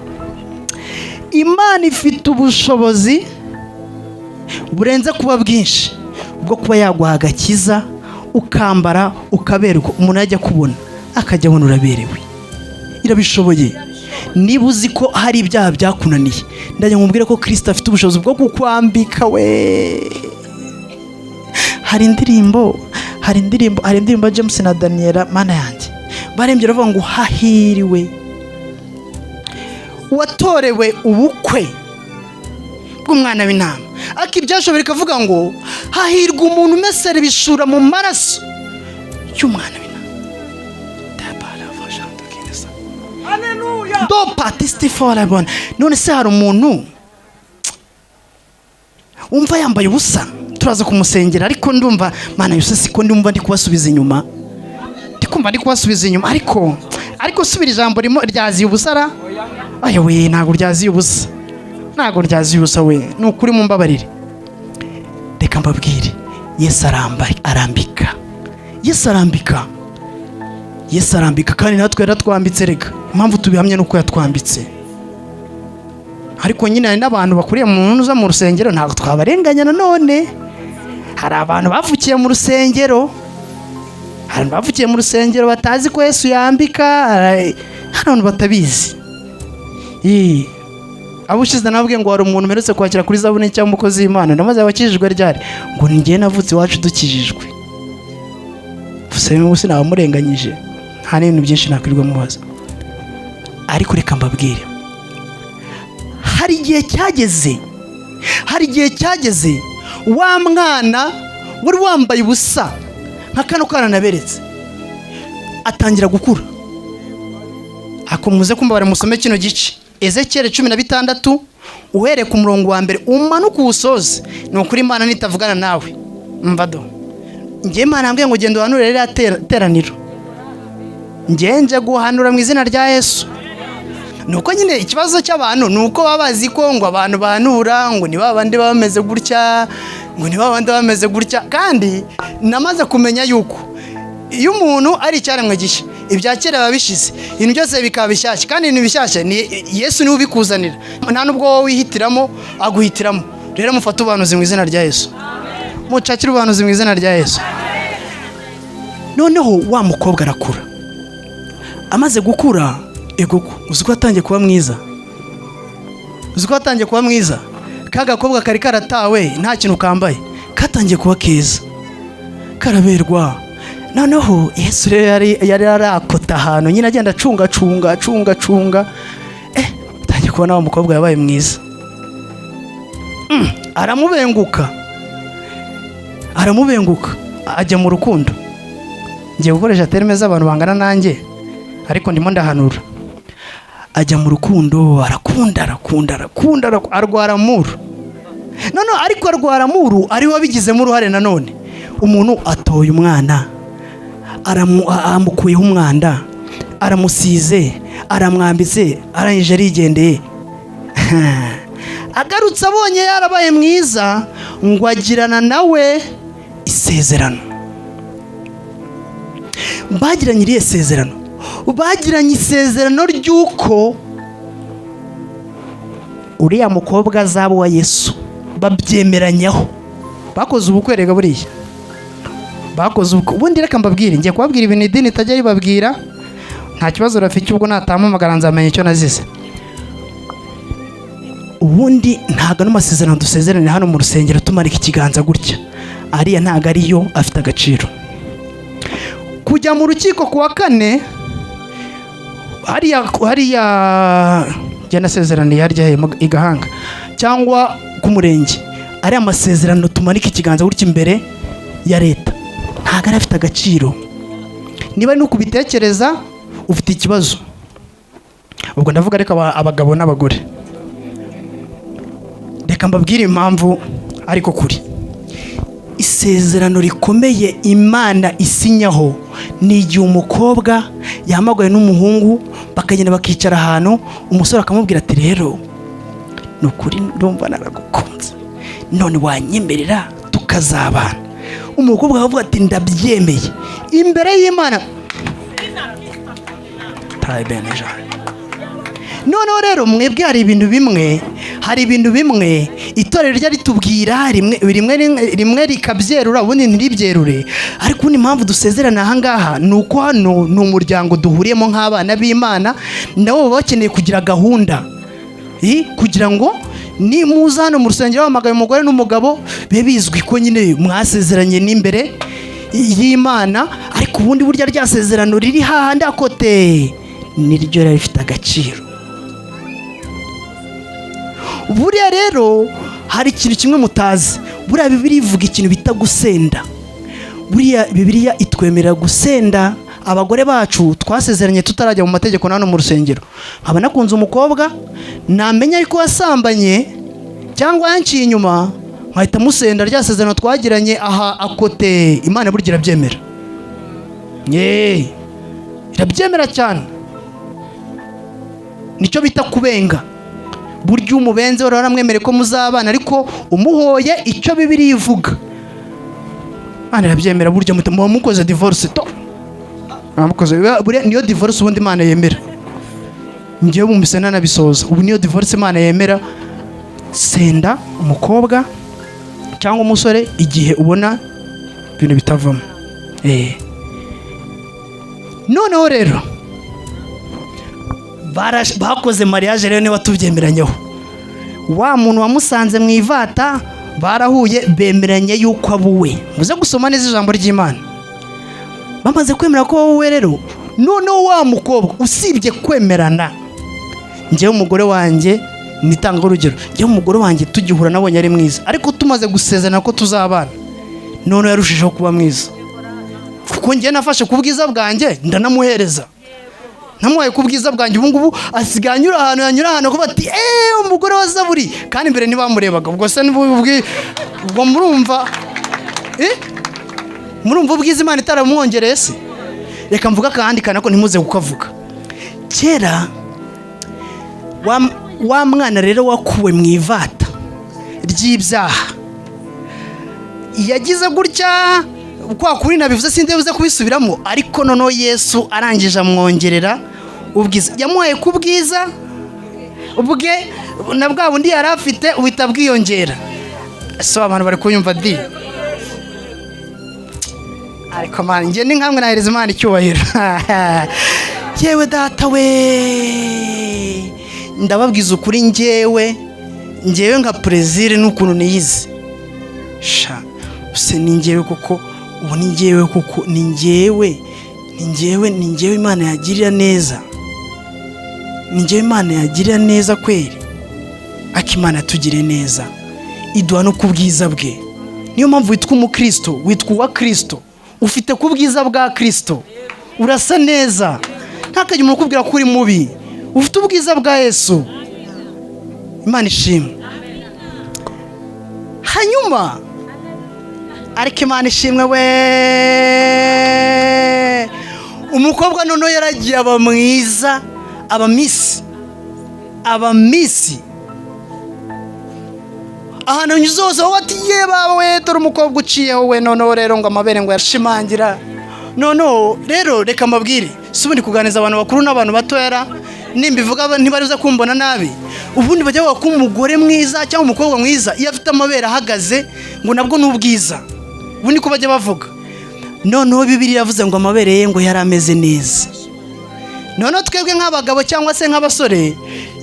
Imana ifite ubushobozi burenze kuba bwinshi bwo kuba yaguha agakiza, ukambara ukaberwa, umuntu yajya kubona akajya abona uraberewe. Irabishoboye. Niba uzi ko hari ibyaha byakunaniye, ndajya nkubwire ko Kirisita afite ubushobozi bwo kukwambika. We, hari indirimbo, hari indirimbo, hari indirimbo ya James na Daniela, Mana yanjye, barembye baravuga ngo: "Hahiriwe uwatorewe ubukwe bw'Umwana w'Intama." Ariko Ibyashoboye bikavuga ngo: "Hahirwa umuntu umesera ibishura mu maraso y'Umwana w'Intama." Dopa tistifora. None se hari umuntu wumva yambaye ubusa? Turaza kumusengera, ariko ndumva, Mana yose, siko ndumva ndi kubasubiza inyuma, ndi kumva ndi kubasubiza inyuma. Ariko subira, ijambo rimo ryaziye ubusa ra? Aya we, ntabwo ryaziye ubusa, ntabwo ryaziye ubusa we, ni ukuri mumbabarire. Reka mbabwire, Yesu arambika, Yesu arambika, Yesu arambika. Kandi natwe yaratwambitse. Reka impamvu tubihamya ni uko yatwambitse. Ariko nyine hari n'abantu bakuriye mu ntuza mu rusengero, ntabwo twabarenganya. Nanone hari abantu bavukiye mu rusengero, hari abantu bavukiye mu rusengero batazi ko Yesu yambika. Hari abantu batabizi. Ii. Abo ushize nabwiye ngo hari umuntu mperutse kwakira kuri zabune cyangwa umukozi w'Imana, ndamaze: "Abakijijwe ryari?" Ngo: "Ni njyewe navutse iwacu dukijijwe." Gusa ubu sinabamurenganyije, nta n'ibintu byinshi nakwirirwa mubaza. Ariko reka mbabwire, hari igihe cyageze, hari igihe cyageze wa mwana wari wambaye ubusa nka kano kana naberetse atangira gukura. Ako muze kumva, musome kino gice, Ezekiyeli 16, uhereye ku murongo wa mbere umanuka uwusoze. Ni ukuri Imana nitavugana nawe, mva do, njye Imana yambwiye ngo: "Genda uhanure ririya teraniro." Njye nje guhanura mu izina rya Yesu. Ni uko nyine ikibazo cy'abantu ni uko baba bazi ko ngo abantu bahanura ngo ni ba bandi baba bameze gutya, ngo ni ba bandi baba bameze gutya. Kandi namaze kumenya yuko iyo umuntu ari icyaremwe gishya, ibya kera biba bishize, ibintu byose bikaba bishyashya. Kandi ibintu bishyashya ni Yesu niwe ubikuzanira, nta nubwo wowe wihitiramo, aguhitiramo. Rero mufate ubuhanuzi mu izina rya Yesu. Mucakire ubuhanuzi mu izina rya Yesu. Noneho wa mukobwa arakura. Amaze gukura, ego, uzi ko yatangiye kuba mwiza, uzi ko yatangiye kuba mwiza. Ka gakobwa kari karatawe nta kintu kambaye, katangiye kuba keza, karaberwa. Noneho Yesu rero yari arakota ahantu nyine, agenda acunga acunga acunga acunga, atangiye kubona wa mukobwa yabaye mwiza. Aramubenguka, aramubenguka, ajya mu rukundo. Ngiye gukoresha terme z'abantu bangana nanjye, ariko ndimo ndahanura. Ajya mu rukundo, arakunda, arakunda, arakunda, arwara muru. None ariko arwara muru ari we wabigizemo uruhare. Nanone umuntu atoye umwana, amukuyeho umwanda, aramusize, aramwambitse, arangije arigendeye. Agarutse abonye yarabaye mwiza, ngo agirana nawe isezerano. Bagiranye iriya sezerano? Bagiranye isezerano ry'uko uriya mukobwa azaba uwa Yesu, babyemeranyaho. Bakoze ubukwe. Rega buriya bakoze ubukwe. Ubundi reka mbabwire, ngiye kubabwira ibintu idini itajya ribabwira. Nta kibazo rafite, ubwo natampamagara nzamenya icyo nazize. Ubundi ntabwo ano masezerano dusezeranira hano mu rusengero tumarika ikiganza gutya, ariya ntabwo ariyo afite agaciro. Kujya mu rukiko ku wa kane hariya, hariya njya nasezeraniye harya he, i Gahanga cyangwa ku murenge, ariya masezerano tumanika ikiganza gutya imbere ya leta ntabwo ari afite agaciro. Niba ari kubitekereza ufite ikibazo. Ubwo ndavuga ariko abagabo n'abagore. Reka mbabwire impamvu. Ariko kuri isezerano rikomeye Imana isinyaho ni igihe umukobwa yahamagawe n'umuhungu, bakagenda bakicara ahantu, umusore akamubwira ati: "Rero ni ukuri ndumva naragukunze, none wanyemerera tukazabana?" Umukobwa akavuga ati: "Ndabyemeye imbere y'Imana." Tayi beneja. Noneho rero mwebwe hari ibintu bimwe itorero rya ritubwira rimwe rimwe, rimwe rikabyerura, ubundi ntiribyerure. Ariko ubundi impamvu dusezerana aha ngaha ni uko hano ni umuryango duhuriyemo nk'abana b'Imana, nabo baba bakeneye kugira gahunda kugira ngo nimuza hano mu rusengero bahamagaye umugore n'umugabo, bibe bizwi ko nyine mwasezeranye n'imbere y'Imana. Ariko ubundi burya rya sezerano riri hahandi akote niryo riba rifite agaciro. Buriya rero hari ikintu kimwe mutazi. Buriya Bibiliya ivuga ikintu bita gusenda. Buriya Bibiliya itwemerera gusenda abagore bacu twasezeranye tutarajya mu mategeko na hano mu rusengero. Nkaba nakunze umukobwa, namenya yuko wasambanye cyangwa yanciye inyuma, nkahita musenda rya sezerano twagiranye aha akote. Imana burya irabyemera. Yeee, irabyemera cyane. Nicyo bita kubenga. Burya umubenze wari waramwemereye ko muzabana, ariko umuhoye icyo Bibiliya ivuga, Imana irabyemera. Burya muba mukoze divorce to, muba mukoze. Buriya niyo divorce ubundi Imana yemera. Ngewe bumvise nanabisoza. Ubu niyo divorce Imana yemera. Senda umukobwa cyangwa umusore igihe ubona ibintu bitavamo. Noneho rero bakoze mariage. Rero niba tubyemeranyeho, wa muntu wamusanze mu ivata barahuye, bemeranye yuko abuwe. Muze gusoma neza ijambo ry'Imana. Bamaze kwemera ko wowe rero, noneho wa mukobwa, usibye kwemerana, njyewe umugore wanjye, nitanga urugero, njyewe umugore wanjye tugihura nabonye ari mwiza, ariko tumaze gusezerana ko tuzabana, noneho yarushijeho kuba mwiza, kuko njyewe nafashe ku bwiza bwanjye ndanamuhereza. Namuhaye ku bwiza bwanjye. Ubu ngubu asigaye anyura ahantu, yanyura ahantu akavuga ati: "Eee, umugore wa Zaburi." Kandi mbere ntibamurebaga. Ubwo se ubwo murumva, eh? Murumva ubwiza Imana itaramwongereye se? Reka mvuge akandi kantu, ko ntimuze kukavuga kera. Wa mwana rero wakuwe mu ivata ry'ibyaha yagize gutya kwa kuri nabivuze, sindi buze kubisubiramo. Ariko noneho Yesu arangije amwongerera ubwiza, yamuhaye ku bwiza bwe, na bwa bundi yari afite buhita bwiyongera. So abantu bari kunyumva di? Ariko Mana, njye ni nkamwe nahereza Imana icyubahiro. Yewe data we, ndababwiza ukuri, njyewe nka Plaisir n'ukuntu niyizi sha, se ni njyewe koko, ubu ni njyewe koko, ni njyewe, ni njyewe, ni njyewe Imana yagirira neza, ni njyewe Imana yagirira neza kweri. Ariko Imana yatugiriye neza, iduha no ku bwiza bwe. Niyo mpamvu witwa umukristo, witwa uwa Kristo, ufite ku bwiza bwa Kristo, urasa neza. Ntakajya umuntu ukubwira ko uri mubi, ufite ubwiza bwa Yesu. Imana ishimwe. Hanyuma ariko Imana ishimwe we, umukobwa noneho yaragiye aba mwiza, aba Miss, aba Miss. Ahantu unyuze hose wowe ati: "Ye bawe we, dore umukobwa uciyeho we." Noneho rero ngo amabere ngo yashimangira. Noneho rero reka mbabwire, si ubundi kuganiriza abantu bakuru n'abantu batoya, nimbivuga ntibariza kumbona nabi. Ubundi bajya bavuga ko umugore mwiza cyangwa umukobwa mwiza iyo afite amabere ahagaze, ngo nabwo ni ubwiza. Ubundi ko bajya bavuga. Noneho Bibiliya yavuze ngo amabere ye ngo yari ameze neza. Noneho twebwe nk'abagabo cyangwa se nk'abasore,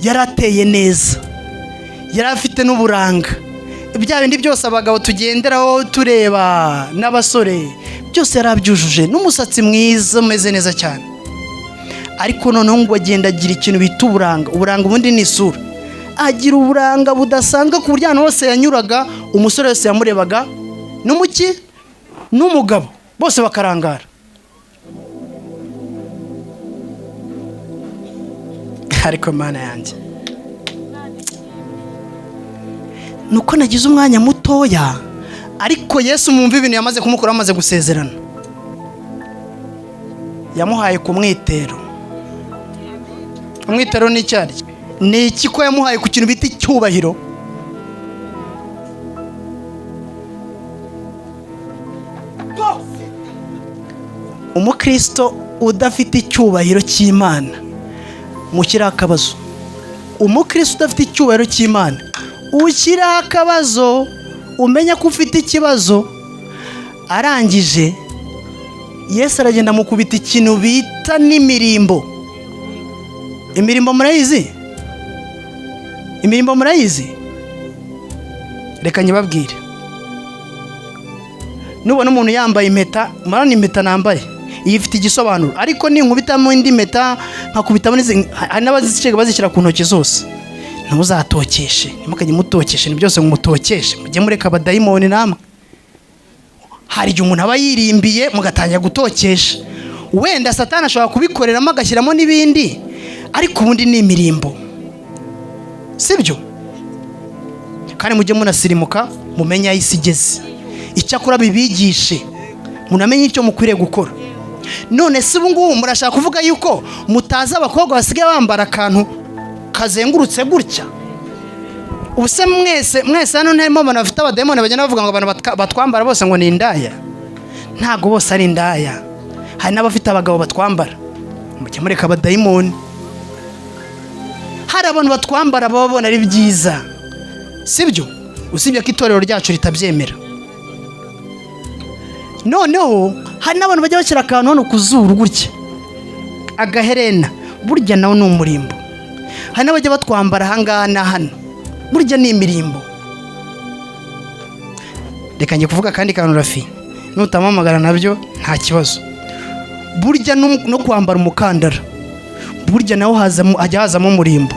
yari ateye neza, yari afite n'uburanga, bya bindi byose abagabo tugenderaho tureba n'abasore, byose yari abyujuje, n'umusatsi mwiza umeze neza cyane. Ariko noneho ngo agenda agira ikintu bita uburanga. Uburanga ubundi ni isura. Agira uburanga budasanzwe ku buryo ahantu hose yanyuraga, umusore wese yamurebaga, n'umuki n'umugabo bose bakarangara. Ariko Mana yanjye, nuko nagize umwanya mutoya, ariko Yesu mwumva ibintu yamaze kumukora, amaze gusezerana, yamuhaye ku mwitero. Umwitero ni icyari? Ni iki ko yamuhaye ku kintu bita icyubahiro? Umukristo udafite icyubahiro cy'Imana, mushyiraho akabazo. Umukristo udafite icyubahiro cy'Imana, ushyiraho akabazo, umenya ko ufite ikibazo. Arangije Yesu aragenda amukubita ikintu bita n'imirimbo. Imirimbo murayizi? Imirimbo murayizi? Reka nyibabwire. Nubona umuntu yambaye impeta, murabona impeta nambaye iyi ifite igisobanuro, ariko ninkubitamo indi mpeta nkakubitamo n'izindi, hari n'abazisiga bazishyira ku ntoki zose, ntuzatokeshe, ntimukajye mutokeshe, ni byose ngo mutokeshe, mujye mureka abadayimoni namwe. Hari igihe umuntu aba yirimbiye mugatangira gutokesha, wenda Satani ashobora kubikoreramo agashyiramo n'ibindi, ariko ubundi ni imirimbo, sibyo? Kandi mujye munasirimuka, mumenye aho isi igeze, icyakora bibigishe, munamenye icyo mukwiriye gukora. None se ubu ngubu murashaka kuvuga yuko mutazi abakobwa basigaye bambara akantu kazengurutse gutya? Ubu se mwese mwese hano ntarimo abantu bafite abadayimoni bagenda bavuga ngo abantu batwambara bose ngo ni indaya? Ntabwo bose ari indaya, hari n'abafite abagabo batwambara. Mujye mureka abadayimoni. Hari abantu batwambara baba babona ari byiza, sibyo? Usibye ko itorero ryacu ritabyemera. Noneho hari n'abantu bajya bashyira akantu hano ku zuru gutya, agaherena, burya nawo ni umurimbo. Hari n'abajya batwambara ahangaha na hano, burya ni imirimbo. Reka njye kuvuga akandi kantu, Rafi nutampamagara nabyo nta kibazo. Burya no kwambara umukandara, burya nawo hajya hazamo umurimbo,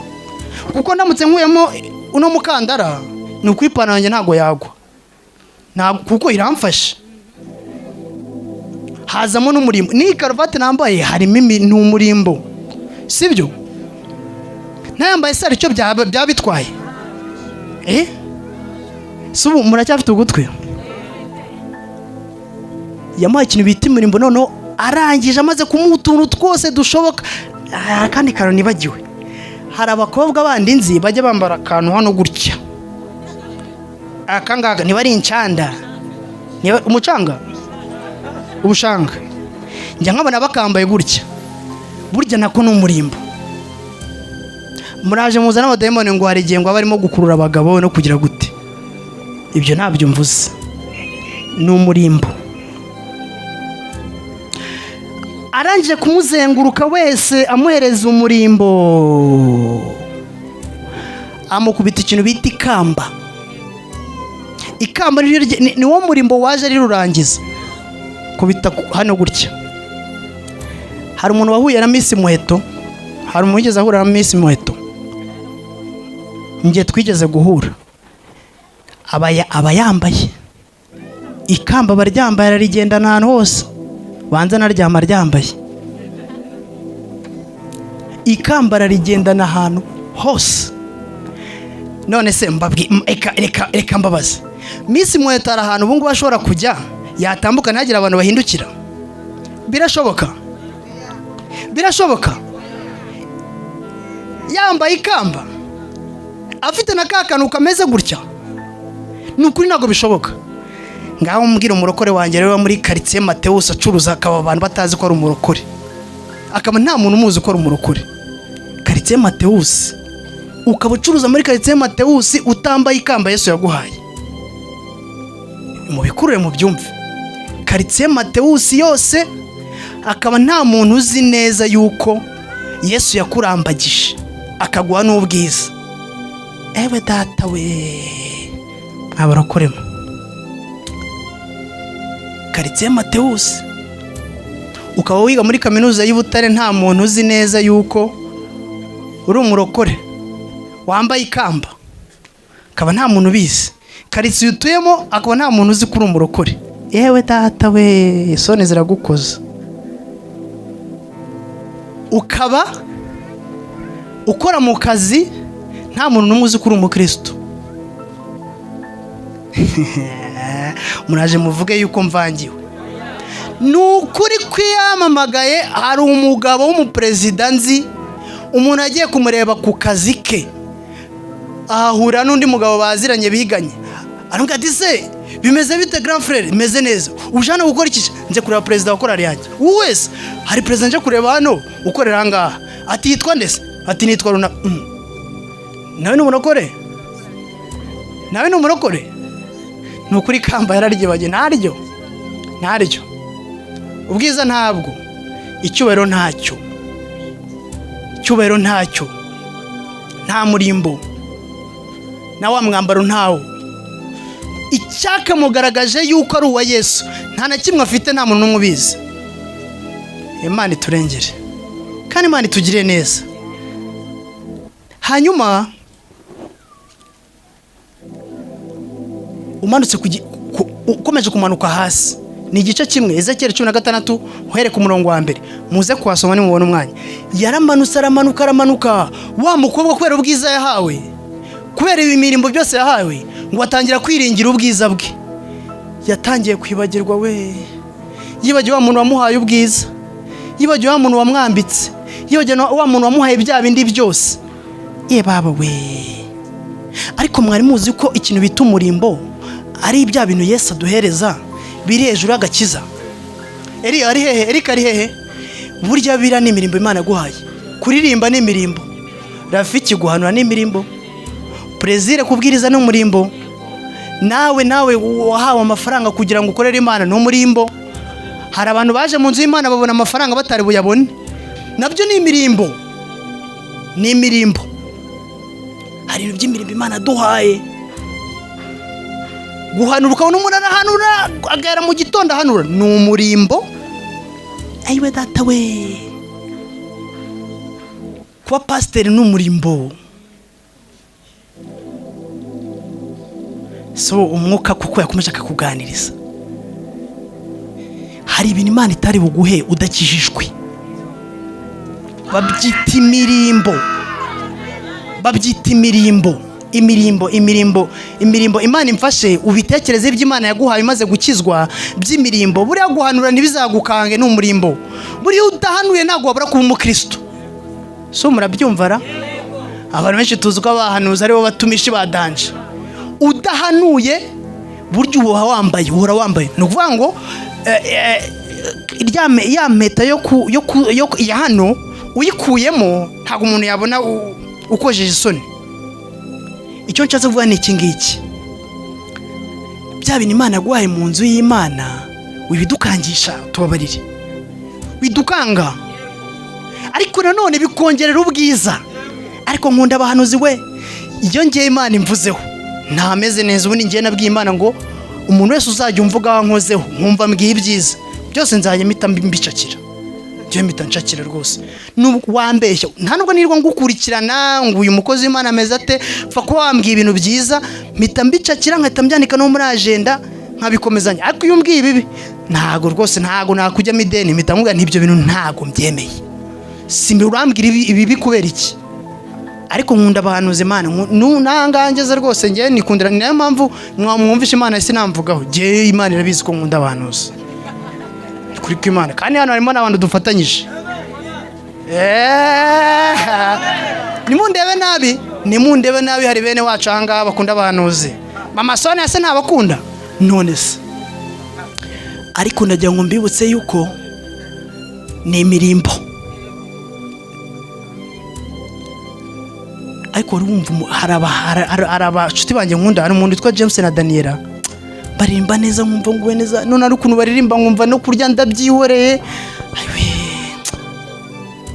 kuko ndamutse nkuyemo uno mukandara, ni uko ipantaro yanjye ntabwo yagwa, ntabwo, kuko iramfasha. Hazamo n'umurimbo. N'iyi karuvati nambaye harimo ni umurimbo, sibyo? Ntayambaye se hari icyo byaba bitwaye? Si ubu muracyafite ugutwi? Yamuhaye ikintu bita imirimbo. Noneho arangije amaze kumuha utuntu twose dushoboka. Hari akandi kantu nibagiwe. Hari abakobwa bandi nzi bajya bambara akantu hano gutya, aka ngaka, niba ari incanda, niba umucanga, ubushanga, njya nkabona bakambaye gutya, burya nako ni umurimbo. Muraje muzana abadayimoni ngo hari igihe ngo aba arimo gukurura abagabo no kugira gute. Ibyo ntabyo mvuze, ni umurimbo. Arangije kumuzenguruka wese, amuhereza umurimbo, amukubita ikintu bita ikamba. Ikamba ni wo murimbo waje rirurangiza kubita hano gutya. Hari umuntu wahuye na Miss Muheto? Hari umuntu wigeze ahura na Miss Muheto? Njye twigeze guhura. Aba yambaye ikamba, aba aryambaye, ararigendana ahantu hose, banza anaryama aryambaye. Ikamba ararigendana ahantu hose. None se mbabwi, reka mbabaze: Miss Muheto hari ahantu ubu ngubu ashobora kujya, yatambuka ntihagire abantu bahindukira? Birashoboka? Birashoboka? Yambaye ikamba, afite na ka kantu kameze gutya? Ni ukuri ntabwo bishoboka. Ngaho mbwira umurokore wanjye rero muri karitsiye Mateus, acuruza, akaba abantu batazi ko ari umurokore, akaba nta muntu umuzi ko ari umurokore. Karitsiye Mateus, ukaba ucuruza muri karitsiye Mateus utambaye ikamba Yesu yaguhaye. Mubikurure mubyumve. Karitsiye Mateus yose akaba nta muntu uzi neza yuko Yesu yakurambagije akaguha n'ubwiza. Ewe data we, abarokoremo karitsiye Mateus, ukaba wiga muri Kaminuza y'u Butare, nta muntu uzi neza yuko uri umurokore wambaye ikamba, akaba nta muntu ubizi. Karitsiye utuyemo akaba nta muntu uzi ko uri umurokore. Yewe data we, isoni ziragukoza. Ukaba ukora mu kazi, nta muntu n'umwe uzi ko uri umukristo. Muraje muvuge yuko mvangiwe. Ni ukuri kwiyamamagaye. Hari umugabo w'umuperezida nzi, umuntu agiye kumureba ku kazi ke, ahahura n'undi mugabo baziranye biganye. Aramubwira ati: "Se bimeze bite, grand frère?" "Bimeze neza." "Uje hano gukora iki?" "Nje kureba perezida wa korali yanjye." "Wese hari perezida nje kureba hano ukorera aha ngaha." Ati: "Yitwa nde se?" Ati: "Nitwa runa." Nawe ni umurokore, nawe ni umurokore. Ni ukuri ikamba yararyibagiwe, ntaryo, ntaryo. Ubwiza ntabwo, icyubahiro ntacyo, icyubahiro ntacyo, nta murimbo, na wa mwambaro ntawo. Icyakamugaragaje yuko ari uwa Yesu nta na kimwe afite, nta muntu n'umwe ubizi. Imana iturengere kandi Imana itugire neza. Hanyuma umanutse ukomeje kumanuka hasi, ni igice kimwe, Ezekiyeli 16, uhere ku murongo wa mbere, muze kuhasoma nimubona umwanya. Yaramanutse, aramanuka, aramanuka. Wa mukobwa, kubera ubwiza yahawe, kubera imirimbo byose yahawe, ngo atangira kwiringira ubwiza bwe. Yatangiye kwibagirwa we, yibagiwe wa muntu wamuhaye ubwiza, yibagiwe wa muntu wamwambitse, yibagiwe wa muntu wamuhaye bya bindi byose. Ye baba we! Ariko mwari muzi ko ikintu bita umurimbo ari bya bintu Yesu aduhereza biri hejuru y'agakiza? Eri ari hehe? Erika ari hehe? Burya biriya ni imirimbo Imana yaguhaye. Kuririmba ni imirimbo, Rafiki guhanura ni imirimbo, Perezire kubwiriza ni umurimbo, nawe wahawe amafaranga kugira ngo ukorere Imana ni umurimbo. Hari abantu baje mu nzu y'Imana babona amafaranga batari buyabone, nabyo ni imirimbo, ni imirimbo. Hari ibintu by'imirimbo Imana yaduhaye. Guhanura, ukabona umuntu arahanura, agahera mu gitondo ahanura, ni umurimbo. Ayiwe data we! Kuba pasiteri ni umurimbo. So umwuka kuko yakomeje akakuganiriza, hari ibintu Imana itari buguhe udakijijwe. Babyita imirimbo, babyita imirimbo, imirimbo, imirimbo, imirimbo. Imana imfashe ubitekereze ibyo Imana yaguhaye umaze gukizwa by'imirimbo. Buriya guhanura ntibizagukange, ni umurimbo. Buriya udahanuye ntabwo wabura kuba umukristo. So murabyumva ra? Abantu benshi tuzi ko abahanuzi aribo batumishi ba danger. Udahanuye burya uba wambaye, uhora wambaye. Ni ukuvuga ngo ya mpeta ya hano uyikuyemo, ntabwo umuntu yabona ukojeje isoni. Icyo nshatse kuvuga ni iki ngiki: bya bintu Imana yaguhaye mu nzu y'Imana, wibidukangisha, tubabarire. Bidukanga, ariko nanone bikongerera ubwiza. Ariko nkunda abahanuzi we. Iyo ngiye Imana imvuzeho ntameze neza, ubundi ngiye nabwiye Imana ngo umuntu wese uzajya umvuga aho nkozeho nkumva mbwiye ibyiza byose, nzajya mpita mbicakira. Njyewe mpita nshakira rwose. Nubwo wambeshya, nta nubwo nirirwa ngukurikirana ngo uyu mukozi w'Imana ameze ate. Pfa kuba wambwiye ibintu byiza, mpita mbicakira, nkahita mbyandika no muri agenda, nkabikomezanya. Ariko iyo umbwiye ibibi, ntago rwose, ntago nakujyamo ideni. Mpita nkubwira nti ibyo bintu ntago mbyemeye, simbi urambwira ibibi kubera iki? Ariko nkunda abahanuzi. Imana nangaha ngeze rwose, njyewe nikundira. Ni nayo mpamvu mwumvishe Imana sinamvugaho. Njyewe Imana irabizi ko nkunda abahanuzi kuri kw'Imana, kandi hano harimo n'abantu dufatanyije. Nimundebe nabi, nimundebe nabi, hari bene wacu ahangaha bakunda abahanuzi. Mama Sonia se ntabakunda? None se? Ariko ndagira ngo mbibutse yuko ni imirimbo. Ariko wari wumva hari abashuti banjye nkunda. Hari umuntu witwa James na Daniela, baririmba neza, nkumva nguwe neza. None hari ukuntu baririmba nkumva no kurya ndabyihoreye. Ayiwe,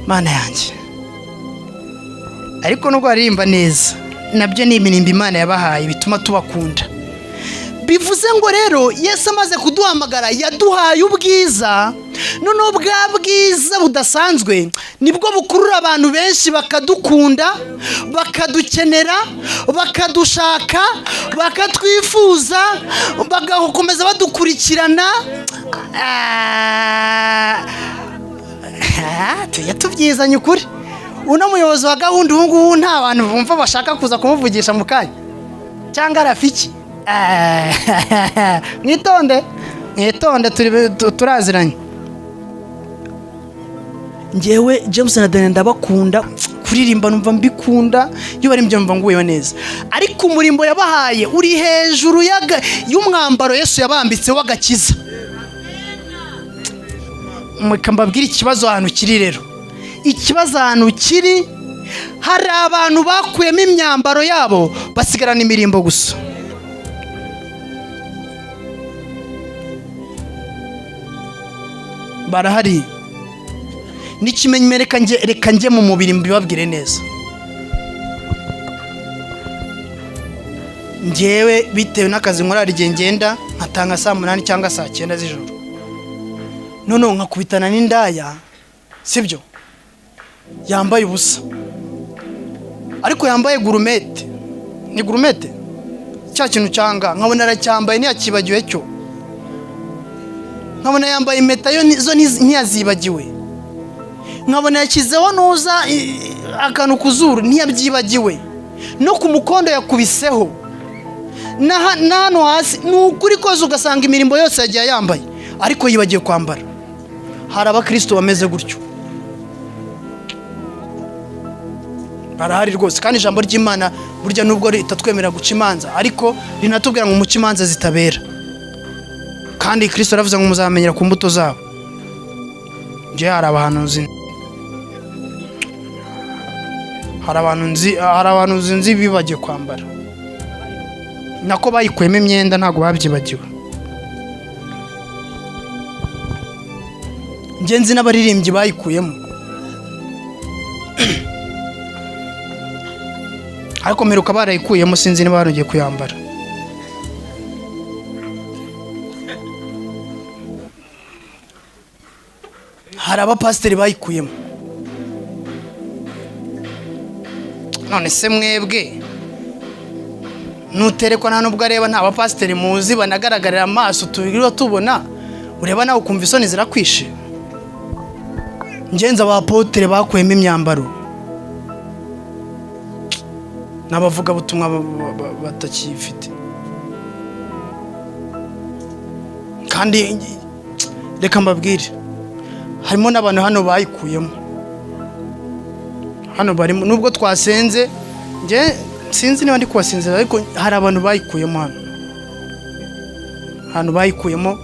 Mana yanjye! Ariko nubwo baririmba neza, nabyo ni imirimbo Imana yabahaye bituma tubakunda. Bivuze ngo rero Yesu amaze kuduhamagara yaduhaye ubwiza. Noneho bwa bwiza budasanzwe nibwo bukurura abantu benshi, bakadukunda, bakadukenera, bakadushaka, bakatwifuza, bagakomeza badukurikirana. Tujya tubyizanye ukuri. Uno muyobozi wa gahunda ubu ngubu nta bantu bumva bashaka kuza kumuvugisha mu kanya cyangwa Rafiki? Mwitonde, mwitonde, turaziranye. Ngewe James na Daniel ndabakunda. Kuririmba numva mbikunda, iyo baririmbye numva nguyeho neza. Ariko umurimbo yabahaye uri hejuru y'umwambaro Yesu yabambitse w'agakiza. Reka mbabwire ikibazo ahantu kiri rero. Ikibazo ahantu kiri, hari abantu bakuyemo imyambaro yabo, basigarana imirimbo gusa. Barahari n'ikimenyimenya. Reka njye mu mubiri mbibabwire neza. Njyewe bitewe n'akazi nkora, hari igihe ngenda nkatanga saa 8 cyangwa saa 9 z'ijoro, noneho nkakubitana n'indaya, sibyo, yambaye ubusa, ariko yambaye gourmette. Ni gourmette, cya kintu cyanga, nkabona aracyambaye ntiyakibagiwe cyo, nkabona yambaye impeta yo zo ntiyazibagiwe, nkabona yashyizeho nuza akantu ku zuru ntiyabyibagiwe, no ku mukondo yakubiseho, na hano hasi. Ni ukuri kose, ugasanga imirimbo yose yagiye yambaye, ariko yibagiwe kwambara. Hari abakristo bameze gutyo, barahari rwose. Kandi ijambo ry'Imana burya nubwo ritatwemerera guca imanza, ariko rinatubwira ngo muce imanza zitabera. Kandi Kristo aravuze ngo muzamenyera ku mbuto zabo. Njye hari abahanuzi, hari abantu nzi, hari abantu nzi bibagiwe kwambara, nako bayikuyemo imyenda, ntabwo babyibagiwe. Njye nzi n'abaririmbyi bayikuyemo, ariko mperuka barayikuyemo, sinzi niba barongeye kuyambara. Hari abapasiteri bayikuyemo. None se mwebwe nuterekwa nta nubwo areba, nta bapasiteri muzi banagaragarira amaso tubiriho tubona, ureba nawe ukumva isoni zirakwishe? Ngenzi abapotere bakuyemo imyambaro n'abavugabutumwa batakiyifite. Kandi reka mbabwire, harimo n'abantu hano bayikuyemo, hano barimo. Nubwo twasenze, njye sinzi niba ndi kubasinzira, ariko hari abantu bayikuyemo hano, ahantu bayikuyemo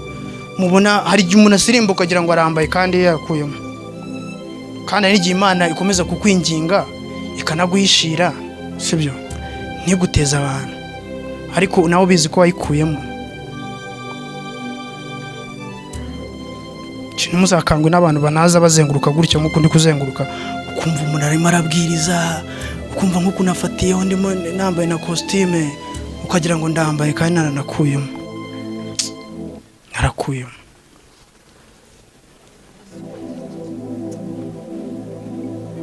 mubona. Hari igihe umuntu asirimba ukagira ngo arambaye kandi yakuyemo. Kandi hari n'igihe Imana ikomeza kukwinginga ikanaguhishira, sibyo, ntiguteze abantu, ariko nawe ubizi ko wayikuyemo. Ntimuzakangwe n'abantu banaza bazenguruka gutya nk'uko ndi kuzenguruka, ukumva umuntu arimo arabwiriza, ukumva nk'uko unafatiyeho, ndimo nambaye na kositime, ukagira ngo ndambaye kandi naranakuyemo, narakuyemo.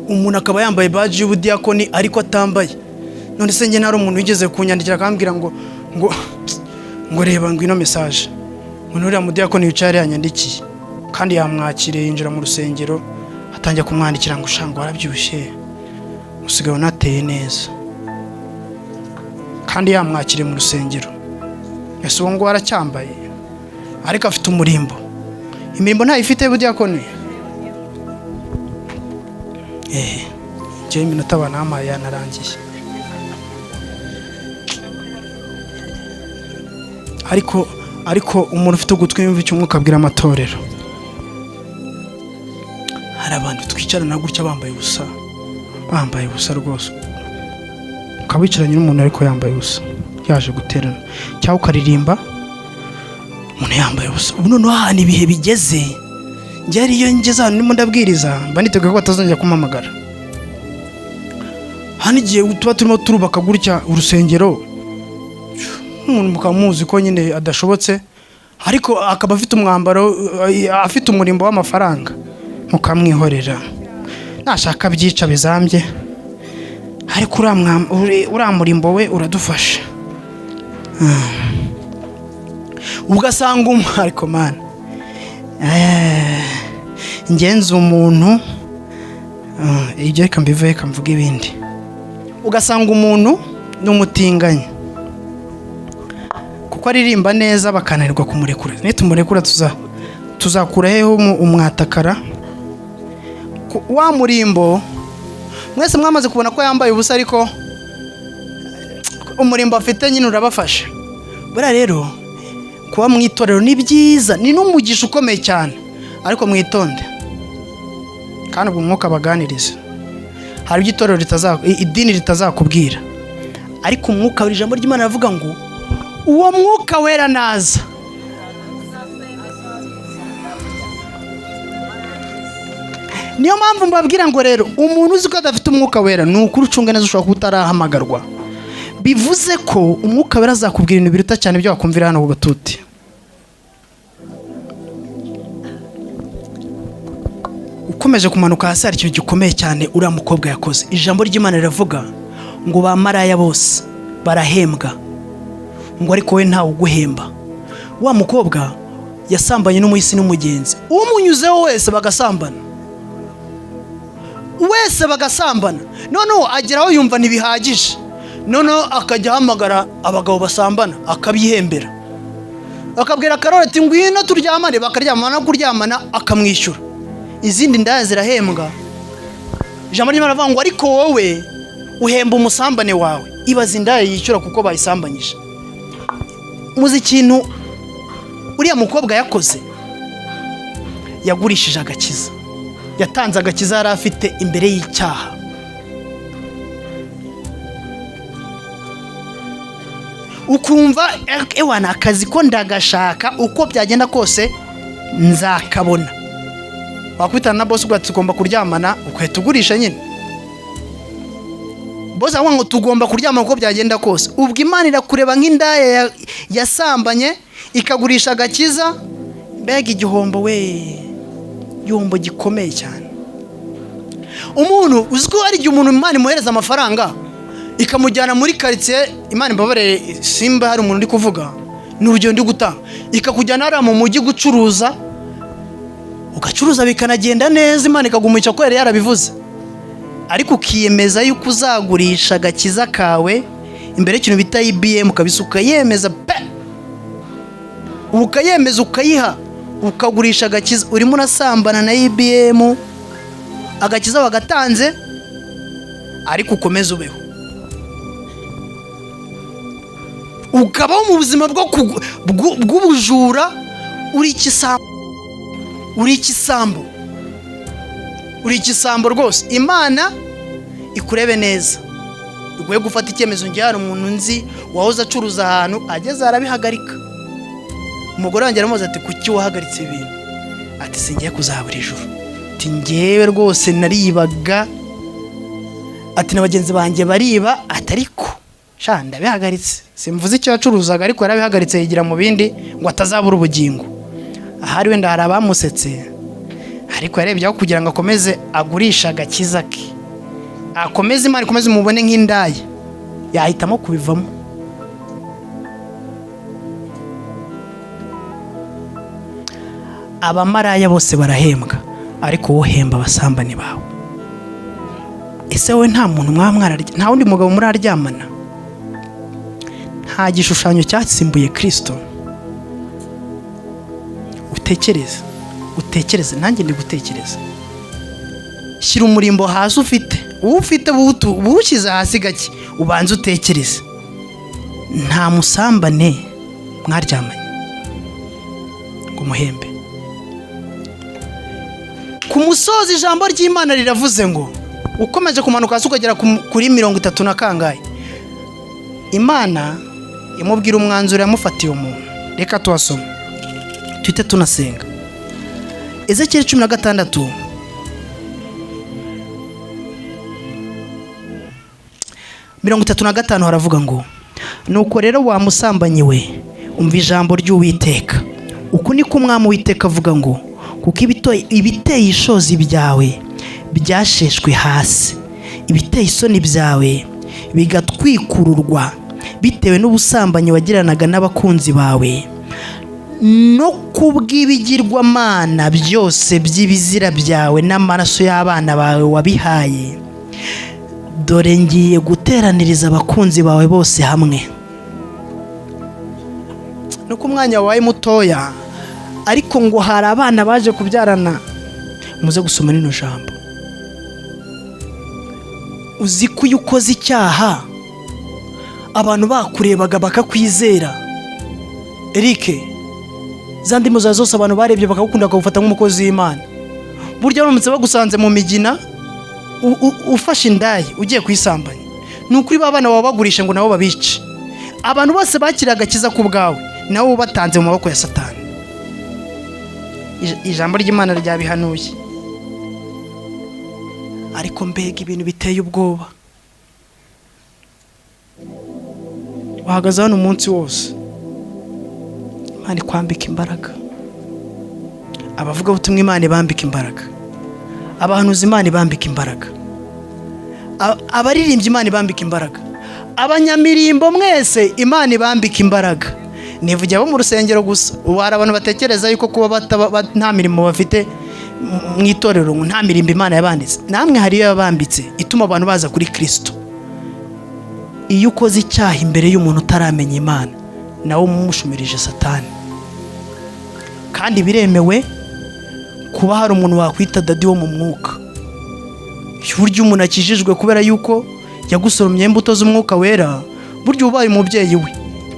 Umuntu akaba yambaye baji y'ubudiyakoni ariko atambaye. None se njye ntari umuntu wigeze kunyandikira akambwira ngo ngo ngo reba ngwino message, ngo nuriya mudiyakoni wicaye hariya yanyandikiye, kandi yamwakiriye yinjira mu rusengero, atangira kumwandikira ngo sha ngo warabyibushye, usigaye unateye neza, kandi yamwakiriye mu rusengero. Ese uwo nguwo aracyambaye? Ariko afite umurimbo, imirimbo ntayifite y'ubudiyakoni. Njyewe iminota banampaye yanarangiye, ariko umuntu ufite ugutwi yumva icyo Umwuka abwira amatorero. Hari abantu twicarana gutya bambaye ubusa, bambaye ubusa rwose, ukaba wicaranye n'umuntu ariko yambaye ubusa yaje guterana, cyangwa ukaririmba umuntu yambaye ubusa. Ubu noneho ahantu ibihe bigeze, njye iyo ngeze ahantu ndimo ndabwiriza mba niteguye ko batazongera kumpamagara. Hano igihe tuba turimo turubaka gutya urusengero, umuntu mukaba muzi ko nyine adashobotse, ariko akaba afite umwambaro, afite umurimbo w'amafaranga, mukamwihorera, nashaka byica bizambye, ariko uriya murimbo we uradufasha. Ugasanga ariko mana, ngenzi umuntu, ibyo reka mbive, reka mvuge ibindi. Ugasanga umuntu ni umutinganyi kuko aririmba neza, bakananirwa kumurekura. Nitumurekura tuzakura hehe umwatakara? Wa murimbo mwese mwamaze kubona ko yambaye ubusa, ariko umurimbo afite nyine urabafasha. Buriya rero kuba mu itorero ni byiza, ni n'umugisha ukomeye cyane, ariko mwitonde, kandi ubwo Umwuka abaganiriza. Hari ibyo itorero idini ritazakubwira, ariko Umwuka, ijambo ry'Imana rivuga ngo uwo Mwuka Wera naza. Niyo mpamvu mbabwira ngo rero umuntu uzi ko adafite Umwuka Wera, ni ukuri ucunga neza, ushobora kuba utarahamagarwa. Bivuze ko Umwuka Wera azakubwira ibintu biruta cyane ibyo wakumvira hano ku gatuti. Ukomeje kumanuka hasi, hari ikintu gikomeye cyane uriya mukobwa yakoze. Ijambo ry'Imana riravuga ngo ba maraya bose barahembwa, ngo ariko we ntawe uguhemba. Wa mukobwa yasambanye n'umuhisi n'umugenzi, umunyuzeho wese bagasambana, wese bagasambana. Noneho ageraho yumva ntibihagije, noneho akajya ahamagara abagabo basambana akabihembera, akabwira Karori ati ngwino turyamane, bakaryamana, no kuryamana akamwishyura. Izindi ndaya zirahembwa. Ijambo ry'Imana rivuga ngo ariko wowe uhemba umusambane wawe. Ibaza indaya yishyura kuko bayisambanyije. Muzi ikintu uriya mukobwa yakoze? Yagurishije agakiza, yatanze agakiza yari afite imbere y'icyaha. Ukumva ewana akazi ko ndagashaka, uko byagenda kose nzakabona. Wakubitana na boss ugati tugomba kuryamana, ugahita ugurisha nyine. Boss aravuga ngo tugomba kuryamana uko byagenda kose. Ubwo Imana irakureba nk'indaya yasambanye ikagurisha agakiza. Mbega igihombo we, igihombo gikomeye cyane. Umuntu uzi ko hari igihe umuntu Imana imuhereza amafaranga ikamujyana muri karitsiye, Imana imbabarire simba hari umuntu uri kuvuga, ni urugero ndi gutanga, ikakujyana hariya mu mujyi gucuruza, ugacuruza bikanagenda neza, Imana ikagumisha ko yari yarabivuze, ariko ukiyemeza yuko uzagurisha agakiza kawe imbere y'ikintu bita EBM kabisa, ukayemeza pe, ukayemeza ukayiha, ukagurisha agakiza. Urimo urasambana na EBM, agakiza wagatanze, ariko ukomeze ubeho, ukabaho mu buzima bw'ubujura. Uri igisambo, uri igisambo, uri igisambo rwose. Imana ikurebe neza, iguhe gufata icyemezo. Njye hari umuntu nzi wahoze acuruza ahantu, ageze arabihagarika. Umugore wanjye aramubaza ati kuki wahagaritse ibintu? Ati singiye kuzabura ijuru. Ati ngewe rwose naribaga, ati na bagenzi banjye bariba, ati ariko sha ndabihagaritse. Simvuze icyo yacuruzaga, ariko yarabihagaritse yigira mu bindi ngo atazabura ubugingo. Ahari wenda hari abamusetse, ariko yarebye aho kugira ngo akomeze agurishe agakiza ke, akomeze Imana ikomeze umubone nk'indaya, yahitamo kubivamo. Abamaraya bose barahembwa, ariko wowe uhemba abasambani bawe. Ese wowe nta muntu mwaba mwararya, nta wundi mugabo muraryamana? Nta gishushanyo cyatsimbuye Kristo? Utekereze, utekereze, nanjye ndi gutekereza. Shyira umurimbo hasi ufite, uwo ufite buwushyize hasi gake, ubanze utekereze. Nta musambane mwaryamanye ngo muhembe. Ku musozi ijambo ry'Imana riravuze ngo ukomeje kumanuka hasi ukagera kuri 30 na kangahe, Imana imubwira umwanzuro yamufatiye umuntu. Reka tuhasome tuhite tunasenga. Ezekiyeli 16 35 haravuga ngo nuko rero wa musambanyi we, umva ijambo ry'Uwiteka. Uku niko umwami Uwiteka avuga ngo kuko ibiteye ishozi byawe byasheshwe hasi, ibiteye isoni byawe bigatwikururwa bitewe n'ubusambanyi wagiranaga n'abakunzi bawe, no kubw'ibigirwamana byose by'ibizira byawe n'amaraso y'abana bawe wabihaye. Dore ngiye guteraniriza abakunzi bawe bose hamwe. Nuko umwanya wabaye mutoya, ariko ngo hari abana baje kubyarana. Muze gusoma rino jambo. Uzi ko iyo ukoze icyaha abantu bakurebaga bakakwizera. Eric, za ndimi zawe zose abantu barebye bakagukunda bakagufata nk'umukozi w'Imana. Burya baramutse bagusanze mu migina ufashe indaya ugiye kuyisambanya, ni ukuri ba bana baba bagurisha ngo nabo babice. Abantu bose bakiriye agakiza ku bwawe, nawe ubatanze mu maboko ya Satani. Ijambo ry'Imana ryabihanuye. Ariko mbega ibintu biteye ubwoba. Wahagaze hano umunsi wose, Imana ikwambika imbaraga. Abavugabutumwa Imana ibambika imbaraga, abahanuzi Imana ibambika imbaraga, abaririmbyi Imana ibambika imbaraga, abanyamirimbo mwese Imana ibambika imbaraga. Nivugira abo mu rusengero gusa. Ubu hari abantu batekereza yuko kuba nta mirimo bafite mu itorero, ngo nta mirimbo Imana yabanditse. Namwe hari iyo yabambitse ituma abantu baza kuri Kristo. Iyo ukoze icyaha imbere y'umuntu utaramenya Imana, nawe umushumirije Satani. Kandi biremewe kuba hari umuntu wakwita dadi wo mu mwuka. Burya umuntu akijijwe kubera yuko yagusoromye imbuto z'umwuka wera, burya ubaye umubyeyi we.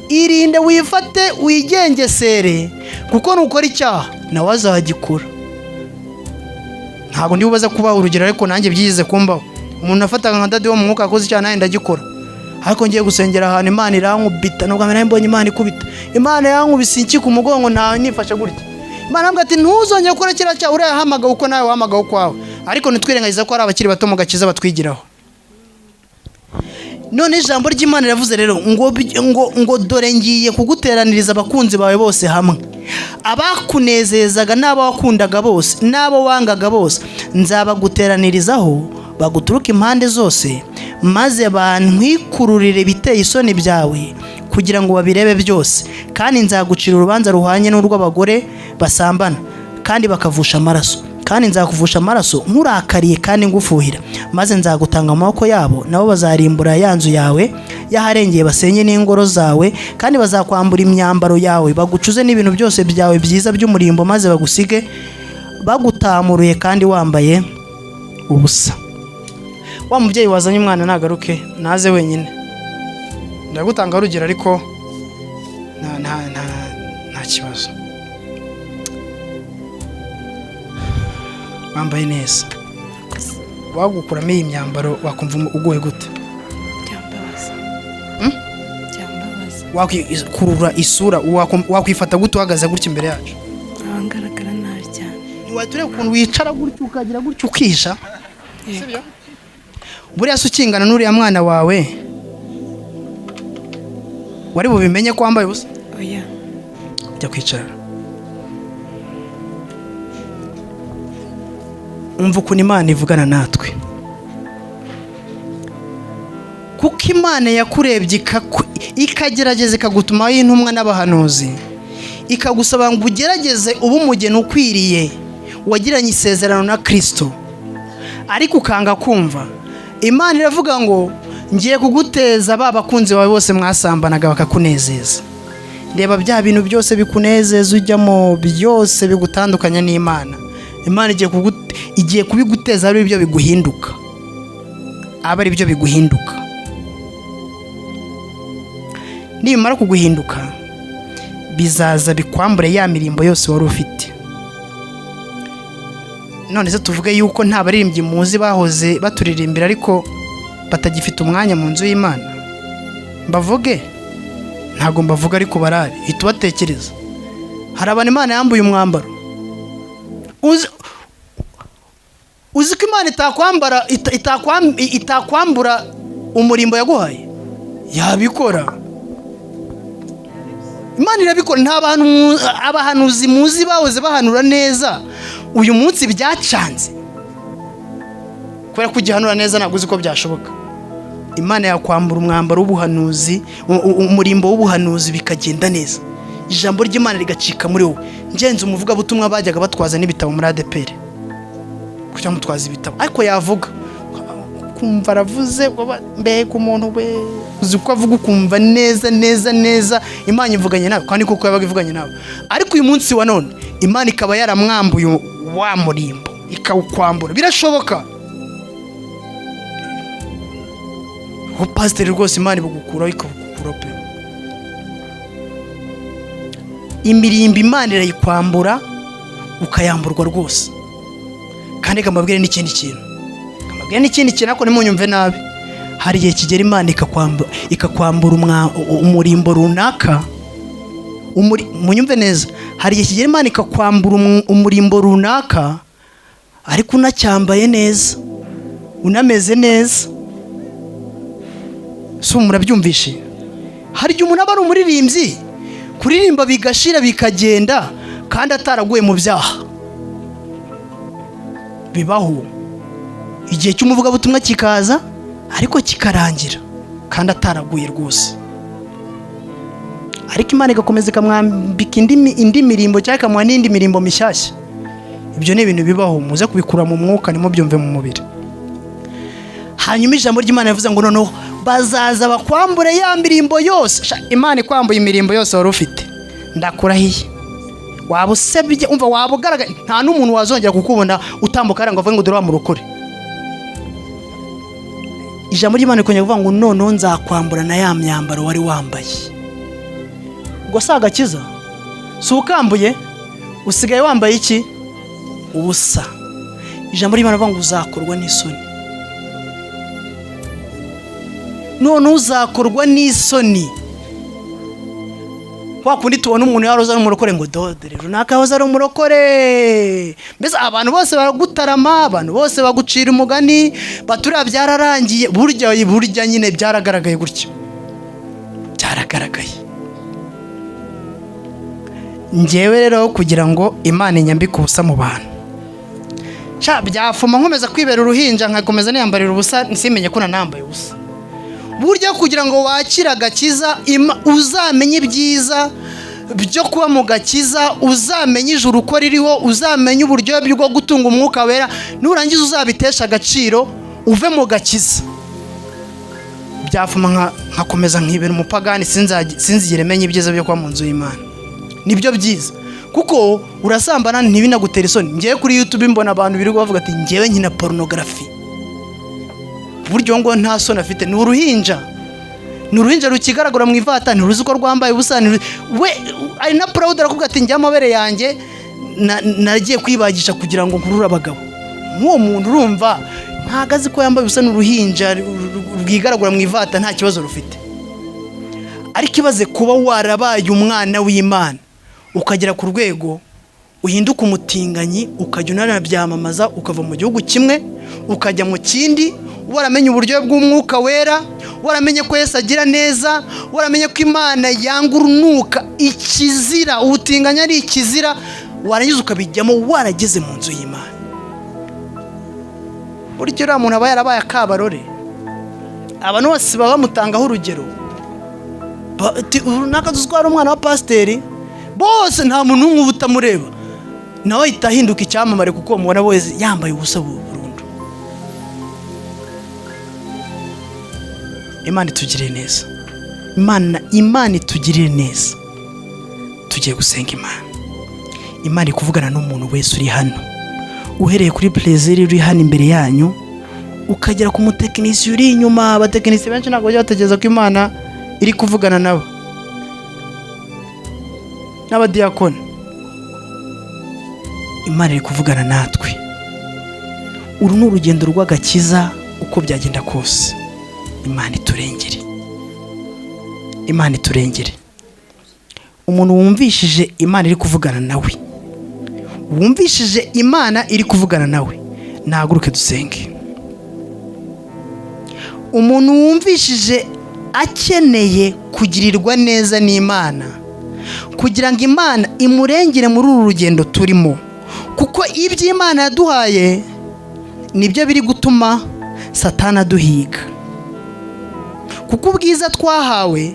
Irinde, wifate, wigengesere, kuko nukora icyaha nawe azagikora. Ntabwo ndi bubaze kubaha urugero, ariko nanjye byigize kumbaho. Umuntu afataga nka dadi wo mu mwuka akoze icyaha, nanjye ndagikora. Ariko ngiye gusengera ahantu Imana irankubita, nubwo mbere mbonye Imana ikubita, Imana yankubise inki ku mugongo, nta nifashe gutya. Imana irambwira ati ntuzongere gukora kiriya cyaha, uriya yahamagawe uko nawe wahamagawe ukwawe. Ariko ntitwirengagize ko hari abakiri bato mu gakiza batwigiraho. None ijambo ry'Imana riravuze rero ngo dore ngiye kuguteraniriza abakunzi bawe bose hamwe, abakunezezaga n'abo wakundaga bose n'abo wangaga bose, nzabaguteranirizaho baguturuka impande zose, maze bantwikururire ibiteye isoni byawe kugira ngo babirebe byose. Kandi nzagucira urubanza ruhwanye n'urw'abagore basambana kandi bakavusha amaraso, kandi nzakuvusha amaraso nkurakariye kandi ngufuhira, maze nzagutanga mu maboko yabo, nabo bazarimbura ya nzu yawe y'aharengeye, basenye n'ingoro zawe, kandi bazakwambura imyambaro yawe, bagucuze n'ibintu byose byawe byiza by'umurimbo, maze bagusige bagutamuruye kandi wambaye ubusa. Wa mubyeyi wazanye umwana nagaruke, naze wenyine. Ndagutanga urugero, ariko nta kibazo. Wambaye neza. Wagukuramo iyi myambaro wakumva uguwe gute? Byambabaza. Byambabaza. Wakurura isura, wakwifata gute uhagaze gutya imbere yacu? Ngaragara nabi cyane. Ntiwahita ureba ukuntu wicara gutya, ukagira gutya, ukisha. Sibyo? Buriya se ukingana n'uriya mwana wawe, wari bubimenye ko wambaye ubusa? Oya. Jya kwicara. Umva ukuntu Imana ivugana natwe. Kuko Imana yakurebye, ikagerageza, ikagutumaho intumwa n'abahanuzi, ikagusaba ngo ugerageze ube umugeni ukwiriye wagiranye isezerano na Kirisito, ariko ukanga kumva. Imana iravuga ngo: "Ngiye kuguteza ba bakunzi bawe bose mwasambanaga bakakunezeza." Reba bya bintu byose bikunezeza ujyamo, byose bigutandukanya n'Imana. Imana igiye kubiguteza, ari byo biguhinduka, aba ari byo biguhinduka. Nibimara kuguhinduka, bizaza bikwambure ya mirimbo yose wari ufite. None se tuvuge yuko nta baririmbyi muzi bahoze baturirimbira ariko batagifite umwanya mu nzu y'Imana? Mbavuge? Ntabwo mbavuga, ariko barari, hita ubatekereza. Hari abantu Imana yambuye umwambaro. Uzi ko Imana itakwambara itakwambura umurimbo yaguhaye? Yabikora, Imana irabikora. Nta bantu abahanuzi muzi bahoze bahanura neza uyu munsi byacanze kubera ko ugihanura neza? Ntabwo uzi ko byashoboka. Imana yakwambura umwambaro w'ubuhanuzi, umurimbo w'ubuhanuzi, bikagenda neza, ijambo ry'Imana rigacika muri wowe. Ngenzi umuvugabutumwa bajyaga batwaza n'ibitabo muri ADEPR, kujya mutwaza ibitabo, ariko yavuga ukumva aravuze, mbega umuntu we! Uzi ko avuga ukumva neza neza neza Imana ivuganye nawe, kandi koko yabaga ivuganye nawe. Ariko uyu munsi wa none Imana ikaba yaramwambuye wa murimbo, ikawukwambura. Birashoboka. Ubu pasiteri rwose Imana ibugukuraho, ikabugukuraho pe. Imirimbo Imana irayikwambura, ukayamburwa rwose. Kandi reka mbabwire n'ikindi kintu, reka mbabwire n'ikindi kintu, ariko ntimunyumve nabi. Hari igihe kigera Imana ikakwambura umurimbo runaka. Munyumve neza, hari igihe kigera Imana ikakwambura umurimbo runaka, ariko unacyambaye neza, unameze neza. Si murabyumvishe? Hari igihe umuntu aba ari umuririmbyi, kuririmba bigashira, bikagenda, kandi ataraguye mu byaha. Bibaho. Igihe cy'umuvugabutumwa kikaza ariko kikarangira kandi ataraguye rwose, ariko Imana igakomeza ikamwambika indi mirimbo cyangwa ikamuha n'indi mirimbo mishyashya. Ibyo ni ibintu bibaho, muze kubikura mu mwuka, ntimubyumve mu mubiri. Hanyuma ijambo ry'Imana rivuze ngo noneho bazaza bakwambure ya mirimbo yose. Sha, Imana ikwambuye imirimbo yose wari ufite, ndakurahiye, waba usebye. Umva, waba ugaragaye, nta n'umuntu wazongera kukubona utambuka hariya ngo avuge ngo dore wa murokore. Ijambo ry'Imana rikongera kuvuga ngo noneho nzakwambura na ya myambaro wari wambaye. Ubwo si agakiza? Si ukambuye? Usigaye wambaye iki? Ubusa. Ijambo ry'Imana rivuga ngo uzakorwa n'isoni. None uzakorwa n'isoni kwa kundi tubona umuntu yaroza ari umurokore, ngo dodere runaka yahoze ari umurokore. Mbese abantu bose baragutarama, abantu bose bagucira umugani, baturiya byararangiye. Burya burya nyine byaragaragaye gutya, byaragaragaye. Njyewe rero, kugira ngo Imana inyambike ubusa mu bantu, sha, byafuma nkomeza kwibera uruhinja, nkakomeza niyambarira ubusa, nsimenye ko nanambaye ubusa. Burya kugira ngo wakire agakiza, uzamenye ibyiza byo kuba mu gakiza, uzamenye ijuru uko ririho, uzamenye uburyohe bwo gutunga Umwuka Wera, nurangiza uzabitesha agaciro uve mu gakiza. Byafuma nkakomeza nkibera umupagani, sinzigere menya ibyiza byo kuba mu nzu y'Imana. Nibyo byiza, kuko urasambana ntibinagutere isoni. Ngewe kuri YouTube mbona abantu birirwa bavuga ati: "Ngewe nkina pornography." Buryo ngo nta soni afite, ni uruhinja, ni uruhinja rukigaragara mu ivata, ntiruzi ko rwambaye ubusa. We ari na proud, arakubwira ati: "Njye amabere yanjye nagiye kwibagisha kugira ngo nkurure abagabo." Nk'uwo muntu urumva ntabwo azi ko yambaye ubusa, ni uruhinja rwigaragura mu ivata, nta kibazo rufite. Ariko ibaze kuba warabaye umwana w'Imana, ukagera ku rwego Uhinduke umutinganyi, ukajya unanabyamamaza, ukava mu gihugu kimwe ukajya mu kindi, waramenye uburyo bw'Umwuka Wera, waramenye ko Yesu agira neza, waramenye ko Imana yanga urunuka ikizira, ubutinganyi ari ikizira, warangiza ukabijyamo warageze mu nzu y'Imana. Burya uriya muntu aba yarabaye akabarore, abantu bose baba bamutangaho urugero. Runaka tuzi ko ari umwana wa pasiteri, bose nta muntu n'umwe uba utamureba, nawe ahita ahinduka icyamamare kuko bamubona wese yambaye ubusa burundu. Imana itugirire neza, Imana itugirire neza. Tugiye gusenga Imana. Imana iri kuvugana n'umuntu wese uri hano, uhereye kuri Plaisir uri hano imbere yanyu, ukagera ku mutekinisiye uri inyuma. Abatekinisiye benshi ntabwo bajya batekereza ko Imana iri kuvugana nabo, n'abadiyakoni. Imana iri kuvugana natwe. Uru ni urugendo rw'agakiza, uko byagenda kose Imana iturengere, Imana iturengere. Umuntu wumvishije Imana iri kuvugana nawe, wumvishije Imana iri kuvugana nawe, nahaguruke dusenge. Umuntu wumvishije akeneye kugirirwa neza n'Imana, kugira ngo Imana imurengere muri uru rugendo turimo, kuko ibyo Imana yaduhaye nibyo biri gutuma Satani aduhiga, kuko ubwiza twahawe,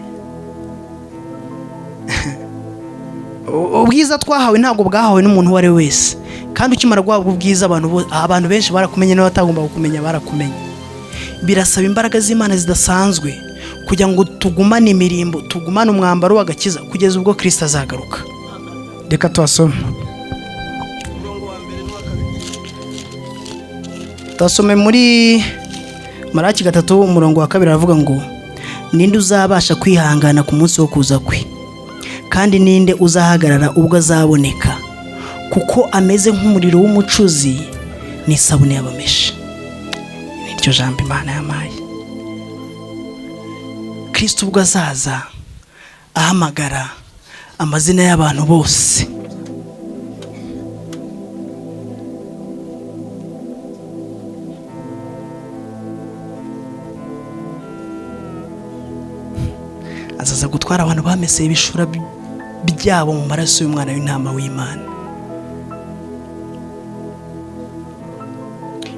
ubwiza twahawe ntabwo bwahawe n'umuntu uwo ari we wese. Kandi ukimara guhabwa ubwiza, abantu benshi barakumenye, n'abatagomba kukumenya barakumenye. Birasaba imbaraga z'Imana zidasanzwe kugira ngo tugumane imirimbo, tugumane umwambaro w'agakiza kugeza ubwo Kristo azagaruka. Reka tuhasome, tuhasome muri Maraki 3 umurongo wa 2, aravuga ngo ninde uzabasha kwihangana ku munsi wo kuza kwe, kandi ninde uzahagarara ubwo azaboneka, kuko ameze nk'umuriro w'umucuzi n'isabune y'abameshi. Niryo jambo Imana yampaye. Kristo ubwo azaza ahamagara amazina y'abantu bose, azaza gutwara abantu bameseye ibishura byabo mu maraso y'umwana w'intama w'Imana.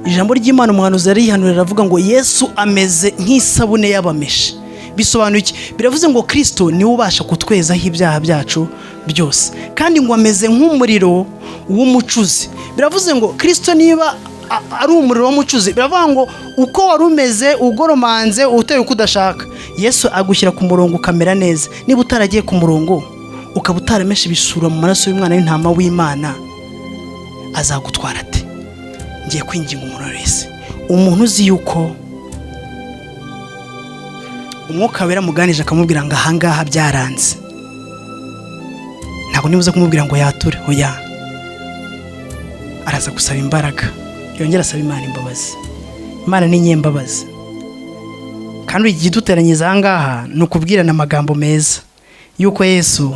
Ijambo ry'Imana umuhanuzi yarihanurira aravuga ngo Yesu ameze nk'isabune y'abameshi. Bisobanuye iki? Biravuze ngo Kristo niwe ubasha kutwezaho ibyaha byacu byose, kandi ngo ameze nk'umuriro w'umucuzi. Biravuze ngo Kristo niba ari umuriro w'umucuzi, biravuga ngo uko wari umeze ugoromanze uteye uko udashaka, Yesu agushyira ku murongo ukamera neza. Niba utaragiye ku murongo, ukaba utarameshe ibisura mu maraso y'umwana w'intama w'Imana, azagutwara ate? Ngiye kwinginga umuntu wese, umuntu uzi yuko Umwuka Wera amuganije akamubwira ngo ahangaha byaranze, ntabwo nibuze kumubwira ngo yature, oya, araza gusaba imbaraga, yongera asaba Imana imbabazi. Imana ni nyembabazi, kandi ikiduteranyiriza ahangaha ni ukubwirana amagambo meza yuko Yesu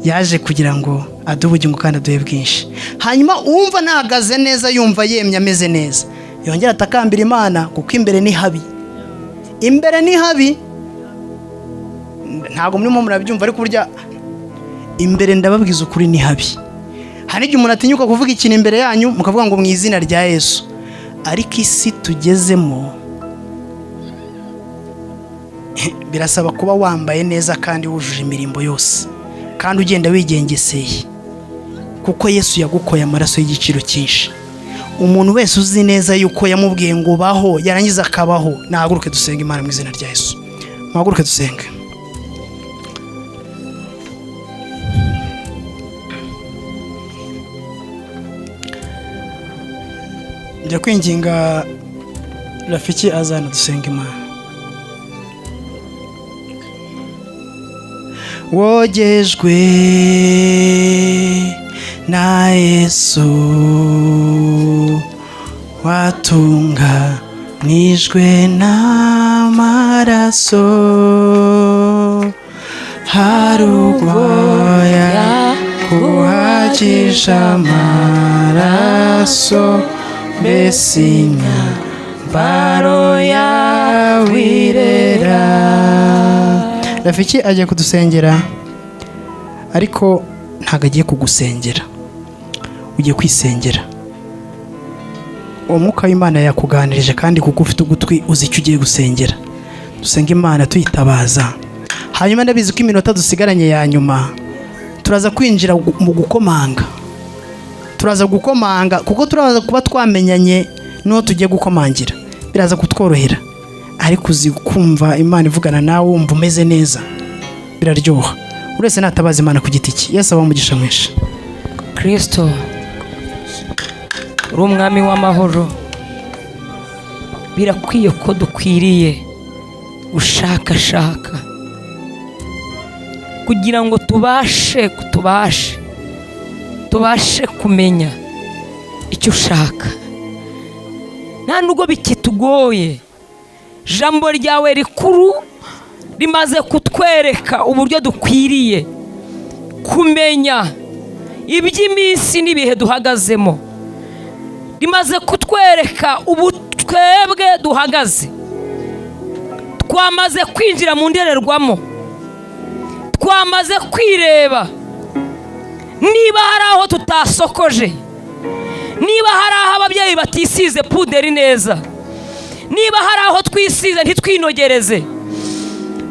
yaje kugira ngo aduhe ubugingo kandi aduhe bwinshi. Hanyuma uwumva nahagaze neza, yumva yemye ameze neza, yongera atakambira Imana, kuko imbere ni habi, imbere ni habi. Ntabwo murimo murabyumva, ariko burya imbere ndababwiza ukuri ni habi. Hari igihe umuntu atinyuka kuvuga ikintu imbere yanyu mukavuga ngo mu izina rya Yesu, ariko isi tugezemo birasaba kuba wambaye neza kandi wujuje imirimbo yose, kandi ugenda wigengeseye, kuko Yesu yagukoye amaraso y'igiciro cyinshi. Umuntu wese uzi neza yuko yamubwiye ngo baho, yarangiza akabaho, nahaguruke dusenge Imana mu izina rya Yesu. Muhaguruke dusenge. Njya kwinginga Rafiki azana dusenga Imana. Wogejwe na Yesu, watunganijwe n'amaraso, hari ubwoya kuhagiye Nyuhagisha amaraso, mbese imyambaro yawe irera. Rafiki agiye kudusengera, ariko ntabwo agiye kugusengera, ugiye kwisengera. Uwo mwuka w'Imana yakuganirije, kandi kuko ufite ugutwi uzi icyo ugiye gusengera. Dusenga Imana tuyitabaza. Hanyuma ndabizi ko iminota dusigaranye ya nyuma turaza kwinjira mu gukomanga. Turaza gukomanga kuko turaza kuba twamenyanye n'uwo tugiye gukomangira, biraza kutworohera. Ariko uzi kumva Imana ivugana nawe, wumva umeze neza, biraryoha. Buri wese natabaza Imana ku giti cye. Yesu abahe umugisha mwinshi. Kirisito, uri umwami w'amahoro. Birakwiye ko dukwiriye gushakashaka kugira ngo tubashe kumenya icyo ushaka. Nta nubwo bikitugoye, ijambo ryawe rikuru rimaze kutwereka uburyo dukwiriye kumenya iby'iminsi n'ibihe duhagazemo. Rimaze kutwereka ubu twebwe duhagaze. Twamaze kwinjira mu ndorerwamo, twamaze kwireba niba hari aho tutasokoje, niba hari aho ababyeyi batisize puderi neza, niba hari aho twisize ntitwinogereze.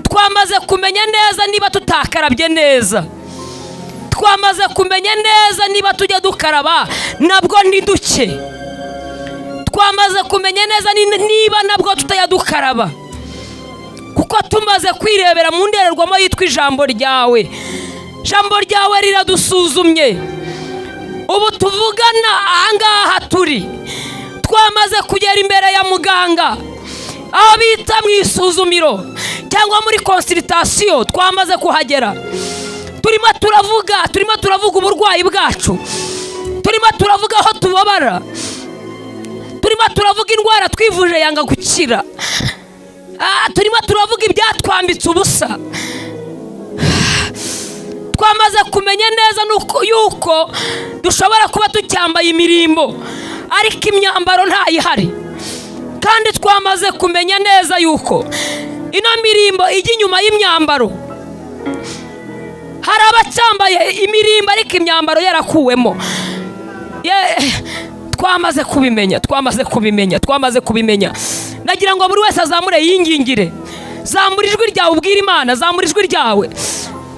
Twamaze kumenya neza niba tutakarabye neza. Twamaze kumenya neza niba tujya dukaraba nabwo ntiduke. Twamaze kumenya neza niba nabwo tutajya dukaraba, kuko tumaze kwirebera mu ndorerwamo yitwa ijambo ryawe. Ijambo ryawe riradusuzumye. Ubu tuvugana ahangaha turi, twamaze kugera imbere ya muganga, aho bita mu isuzumiro cyangwa muri consultation. Twamaze kuhagera, turimo turavuga uburwayi bwacu, turimo turavuga aho tubabara, turimo turavuga indwara twivuje yanga gukira. Turimo turavuga ibyatwambitse ubusa. Twamaze kumenya neza yuko dushobora kuba tucyambaye imirimbo ariko imyambaro ntayihari. Kandi twamaze kumenya neza yuko ino mirimbo ijya inyuma y'imyambaro. Hari abacyambaye imirimbo ariko imyambaro yarakuwemo. Twamaze kubimenya, twamaze kubimenya, twamaze kubimenya. Nagira ngo buri wese azamure yingingire. Zamura ijwi ryawe ubwire Imana. Zamura ijwi ryawe,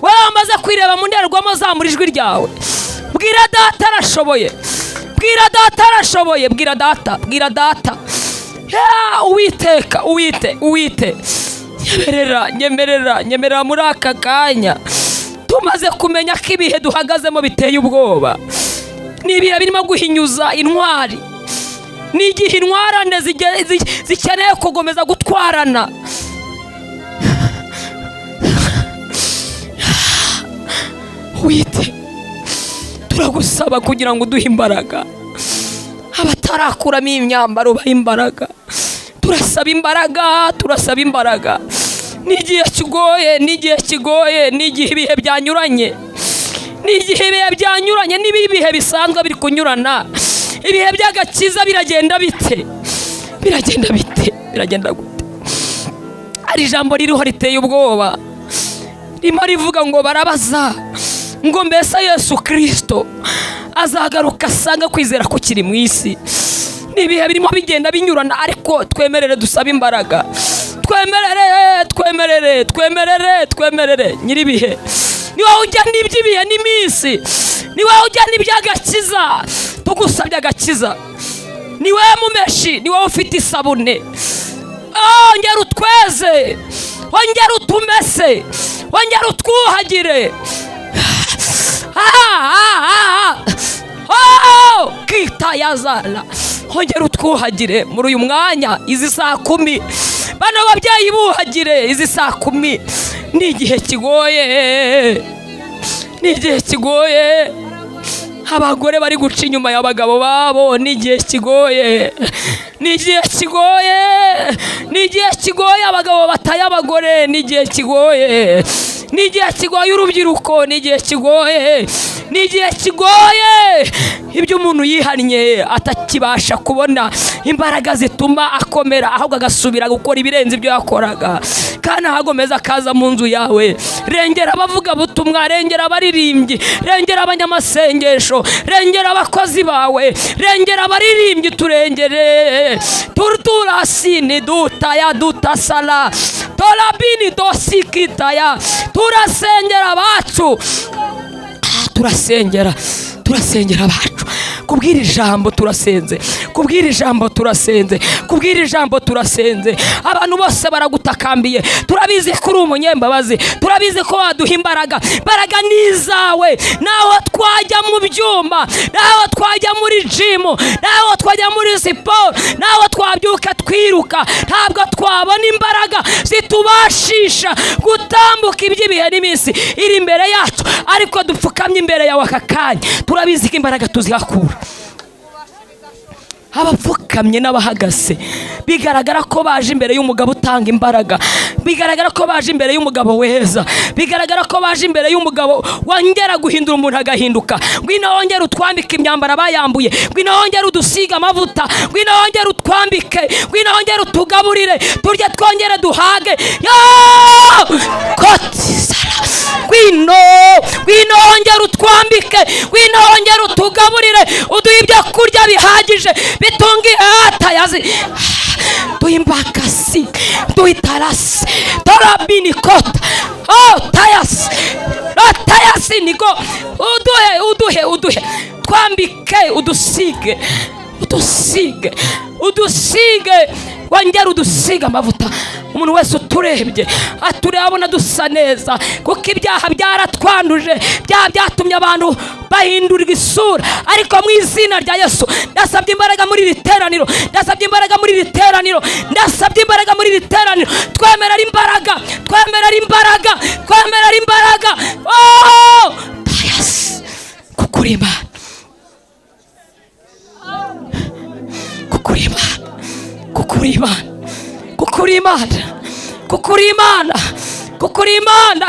wowe wamaze kwireba mu ndorerwamo. Zamura ijwi ryawe, bwira Data arashoboye, bwira Data arashoboye, bwira Data, bwira Data. Ya, Uwiteka, uwite uwite, nyemerera, nyemerera, nyemerera. Muri aka kanya tumaze kumenya ko ibihe duhagazemo biteye ubwoba. Ni ibihe birimo guhinyuza intwari, ni igihe intwarane zikeneye gukomeza gutwarana. Wite, turagusaba kugira ngo uduhe imbaraga. Abatarakuramo iyi myambaro, bahe imbaraga. Turasaba imbaraga, turasaba imbaraga. Ni igihe kigoye, ni igihe kigoye, ni igihe ibihe byanyuranye, ni igihe ibihe byanyuranye. Niba ibihe bisanzwe biri kunyurana, ibihe by'agakiza biragenda bite? Biragenda bite? Biragenda gute? Hari ijambo ririho riteye ubwoba, ririmo rivuga ngo barabaza ngo: "Mbese Yesu Kirisito azagaruka asanga kwizera kukiri mu isi?" Ni ibihe birimo bigenda binyurana, ariko twemerere dusabe imbaraga. Twemerere, twemerere, twemerere, twemerere. Nyir'ibihe, ni wowe ujya n'iby'ibihe n'iminsi, ni wowe ujya n'iby'agakiza. Tugusabye agakiza. Ni wowe mumeshi, ni wowe ufite isabune. Ongera utweze, ongera utumese, ongera utwuhagire. Oh, kitayazana, ongera utwuhagire muri uyu mwanya, izi saa 10. Bano babyeyi buhagire izi saa 10. Ni igihe kigoye, ni igihe kigoye. Abagore bari guca inyuma y'abagabo babo. Ni igihe kigoye, ni igihe kigoye, ni igihe kigoye. Abagabo bataye abagore. Ni igihe kigoye. Ni igihe kigoye urubyiruko, ni igihe kigoye, ni igihe kigoye. Ibyo umuntu yihannye atakibasha kubona imbaraga zituma akomera, ahubwo agasubira gukora ibirenze ibyo yakoraga, kandi ahagomeza akaza mu nzu yawe. Rengera abavugabutumwa, rengera abaririmbyi, rengera abanyamasengesho, rengera abakozi bawe, rengera abaririmbyi, turengere. Turturasini dutaya dutasala torabini dosikitaya. Turasengera abacu, turasengera, turasengera abacu kubwira ijambo, turasenze kubwira ijambo, turasenze kubwira ijambo, turasenze. Abantu bose baragutakambiye. Turabizi ko uri umunyembabazi, turabizi ko waduha imbaraga. Imbaraga ni izawe. Naho twajya mu byuma, naho twajya muri gym, naho twajya muri siporo, naho twabyuka twiruka, ntabwo twabona imbaraga zitubashisha gutambuka iby'ibihe n'iminsi iri imbere yacu. Ariko dupfukamye imbere yawe aka kanya, turabizi ko imbaraga tuzihakura. Abapfukamye n'abahagaze, bigaragara ko baje imbere y'umugabo utanga imbaraga, bigaragara ko baje imbere y'umugabo weza, bigaragara ko baje imbere y'umugabo wongera guhindura umuntu agahinduka. Ngwino wongere utwambike imyambaro abayambuye, ngwino wongere udusiga amavuta, ngwino wongere utwambike, ngwino wongere utugaburire turye, twongere duhage. Yo koti sara, ngwino, ngwino wongere utwambike, ngwino wongere utugaburire, uduhe ibyo kurya bihagije bitunga ihata yazi. Duhe imbakasi, duhe itarasi torabini kota oh tayasi oh tayasi niko. Uduhe, uduhe, uduhe, twambike, udusige, udusige, udusige, wongere udusige amavuta. Umuntu wese uturebye atureba abona dusa neza, kuko ibyaha byaratwanduje, byaha byatumye abantu bahindurwa isura. Ariko mu izina rya Yesu, ndasabye imbaraga muri iri teraniro, ndasabye imbaraga muri iri teraniro, ndasabye imbaraga muri iri teraniro. Twemerera imbaraga, twemerera imbaraga, twemerera imbaraga. Oh tayasi, kuko uri Imana, kuko uri Imana, kuko uri Imana, kuko uri Imana, kuko uri Imana, kuko uri Imana.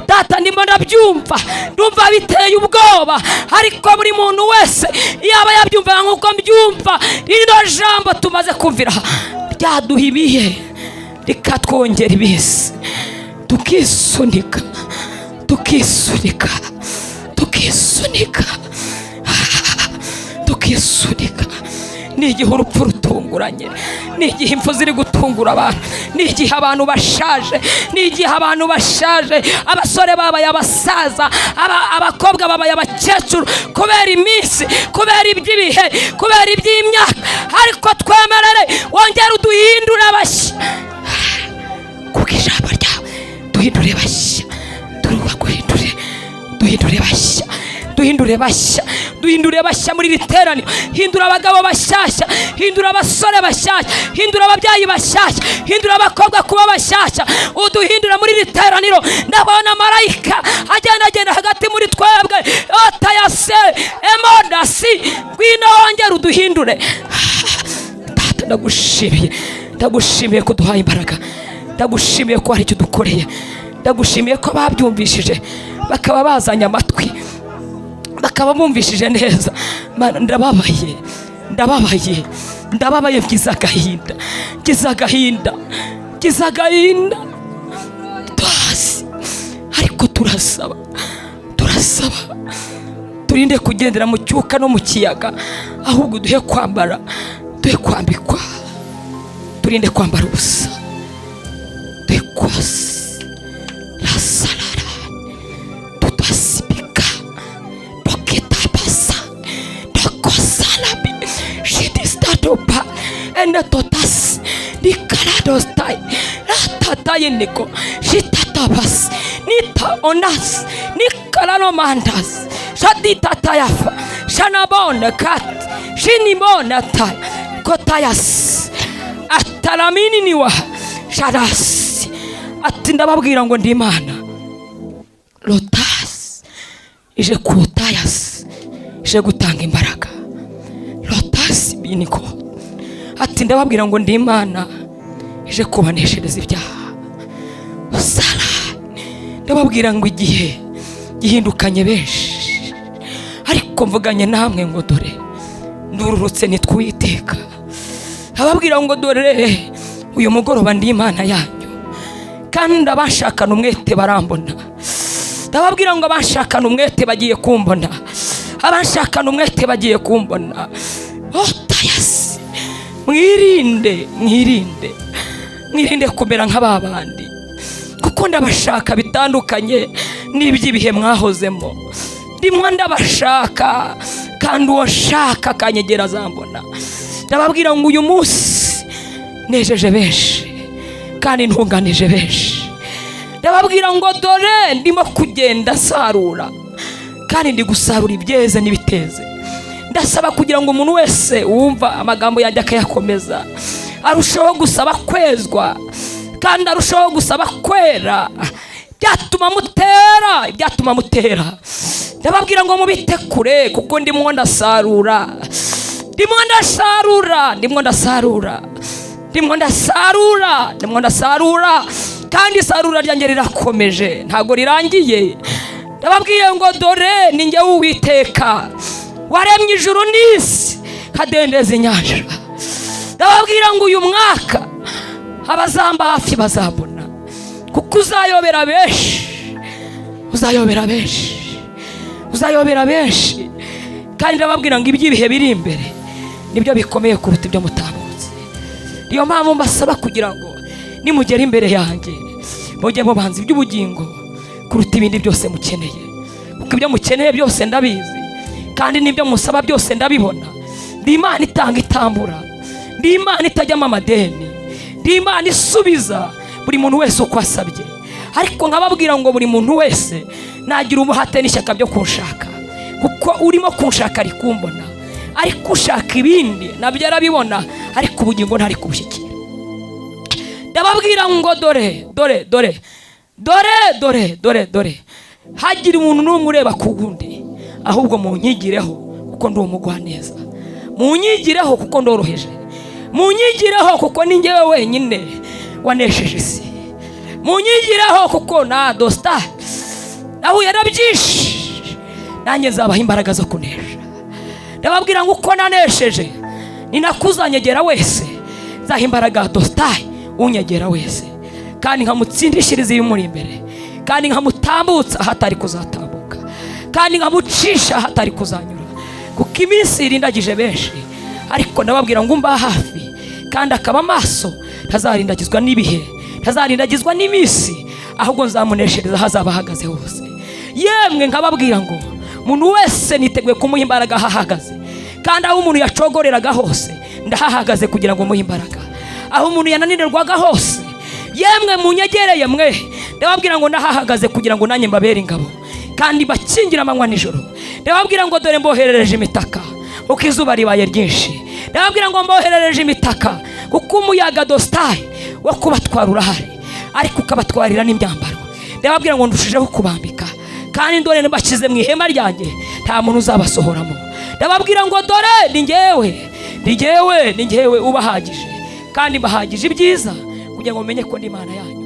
Data, ndimo ndabyumva, ndumva biteye ubwoba, ariko buri muntu wese yaba yabyumva nk'uko mbyumva, rino jambo tumaze kumvira ryaduha ibihe, rikatwongera ibisi, tukisunika, tukisunika, tukisunika, tukisunika. Ni igihe urupfu rutunguranye, ni igihe impfu ziri gutungura abantu, ni igihe abantu bashaje, ni igihe abantu bashaje, abasore babaye abasaza, abakobwa babaye abakecuru, kubera iminsi, kubera iby'ibihe, kubera iby'imyaka. Ariko twemerere wongere uduhindure abashya kuko ijambo ryawe. Duhindure bashya, turubaguhindure, duhindure bashya, duhindure bashya, duhindure bashya muri iri teraniro. Hindura abagabo bashyashya, hindura abasore bashyashya, hindura ababyeyi bashyashya, hindura abakobwa kuba bashyashya, uduhindura muri iri teraniro. Ndabona marayika agenda agenda hagati muri twebwe. Otayase emodasi, ngwino wongere uduhindure. Data, ndagushimiye, ndagushimiye ko uduhaye imbaraga, ndagushimiye ko hari icyo udukoreye, ndagushimiye ko babyumvishije bakaba bazanye amatwi, bakaba bumvishije neza. Mana, ndababaye, ndababaye, ndababaye, ngize agahinda, ngize agahinda, ngize agahinda twasi. Ariko turasaba, turasaba, turinde kugendera mu cyuka no mu kiyaga, ahubwo duhe kwambara, duhe kwambikwa, turinde kwambara ubusa, duhe kwasi rasarara tutasibika dokitabasa dokosalabi shidistatopa enetotas nikaradostai ratatayeniko shitatabas nita onas nikalanomandas shaditatayafa shanabone kat shinibonata kotayas atalamininiwa sharasi. Ati ndababwira ngo ndi Imana. Lotasi ije kutayasi, ije gutanga imbaraga. Lotasi biniko. Ati ndababwira ngo ndi Imana ije kubaneshereza ibyaha. Sara, Ndababwira ngo igihe gihindukanye benshi, ariko mvuganye namwe ngo dore ndururutse nitwa Uwiteka. Ababwira ngo dore uyu mugoroba ndi Imana yanyu, kandi abashakana umwete barambona. Ndababwira ngo abashakana umwete bagiye kumbona, abashakana umwete bagiye kumbona. Oh, tayasi, mwirinde, mwirinde, mwirinde kumera nk'aba bandi, kuko ndabashaka bitandukanye n'iby'ibihe mwahozemo. Ndimwo ndabashaka, kandi uwo nshaka akanyegera azambona. Ndababwira ngo uyu munsi nejeje benshi kandi ntunganije benshi. Ndababwira ngo dore ndimo kugenda nsarura, kandi ndi gusarura ibyeze n'ibiteze. Ndasaba kugira ngo umuntu wese wumva amagambo yanjye akayakomeza arushaho gusaba kwezwa, kandi arushaho gusaba kwera, byatuma mutera, ibyatuma mutera. Ndababwira ngo mubite kure, kuko ndimo ndasarura, ndimo ndasarura, ndimo ndasarura, ndimo ndasarura, ndimo ndasarura, kandi isarura ryanjye rirakomeje, ntabwo rirangiye. Ndababwiye ngo dore ni njye Uwiteka waremye ijuru n'isi, nkadendeza inyanja. Ndababwira ngo uyu mwaka abazamba hafi bazambona, kuko uzayobera benshi, uzayobera benshi, uzayobera benshi. Kandi ndababwira ngo iby'ibihe biri imbere nibyo bikomeye kuruta ibyo mutambutse. Niyo mpamvu mbasaba kugira ngo nimugera imbere yanjye mujye mubanza iby'ubugingo kuruta ibindi byose mukeneye, kuko ibyo mukeneye byose ndabizi, kandi n'ibyo musaba byose ndabibona. Ndi Imana itanga itambura, ndi Imana itajyamo amadeni, ndi Imana isubiza buri muntu wese uko asabye. Ariko nkababwira ngo buri muntu wese nagira umuhate n'ishyaka byo kunshaka, kuko urimo kunshaka ari kumbona, ariko ushaka ibindi nabyo arabibona, ariko ubugingo ntari kubushyikira. Ndababwira ngo dore, dore, dore, dore, dore, dore, dore, hagira umuntu n'umwe ureba ku wundi, ahubwo munyigireho kuko ndi umugwaneza, munyigireho kuko ndoroheje, munyigireho kuko ni njyewe wenyine wanesheje isi, munyigireho kuko na dosita nahuye na byinshi, nanjye nzabaha imbaraga zo kunesha. Ndababwira ngo uko nanesheje ni nako uzanyegera wese nzaha imbaraga dositayi unyegera wese, kandi nkamutsindishiriza ibimuri imbere, kandi nkamutambutsa ahatari kuzatambuka, kandi nkamucisha ahatari kuzanyura, kuko iminsi irindagije benshi. Ariko ndababwira ngo umba hafi kandi akaba amaso ntazarindagizwa n'ibihe, ntazarindagizwa n'iminsi, ahubwo nzamuneshereza aho azaba ahagaze hose. Yemwe, nkababwira ngo umuntu wese niteguye kumuha imbaraga aho ahagaze, kandi aho umuntu yacogoreraga hose ndahahagaze kugira ngo muhe imbaraga, aho umuntu yananirwaga hose, yemwe munyegereye mwe, ndababwira ngo ndahahagaze kugira ngo nanjye mbabere ingabo kandi bakingira amanywa nijoro. Ndababwira ngo dore mboherereje imitaka kuko izuba ribaye ryinshi. Ndababwira ngo mboherereje imitaka kuko umuyaga dositayi wo kubatwara urahari, ariko ukabatwarira n'imyambaro. Ndababwira ngo ndushijeho kubambika, kandi dore mbashyize mu ihema ryanjye, nta muntu uzabasohoramo. Ndababwira ngo dore ni njyewe, ni njyewe, ni njyewe ubahagije, kandi mbahagije ibyiza kugira ngo mumenye ko ndi Imana yanyu.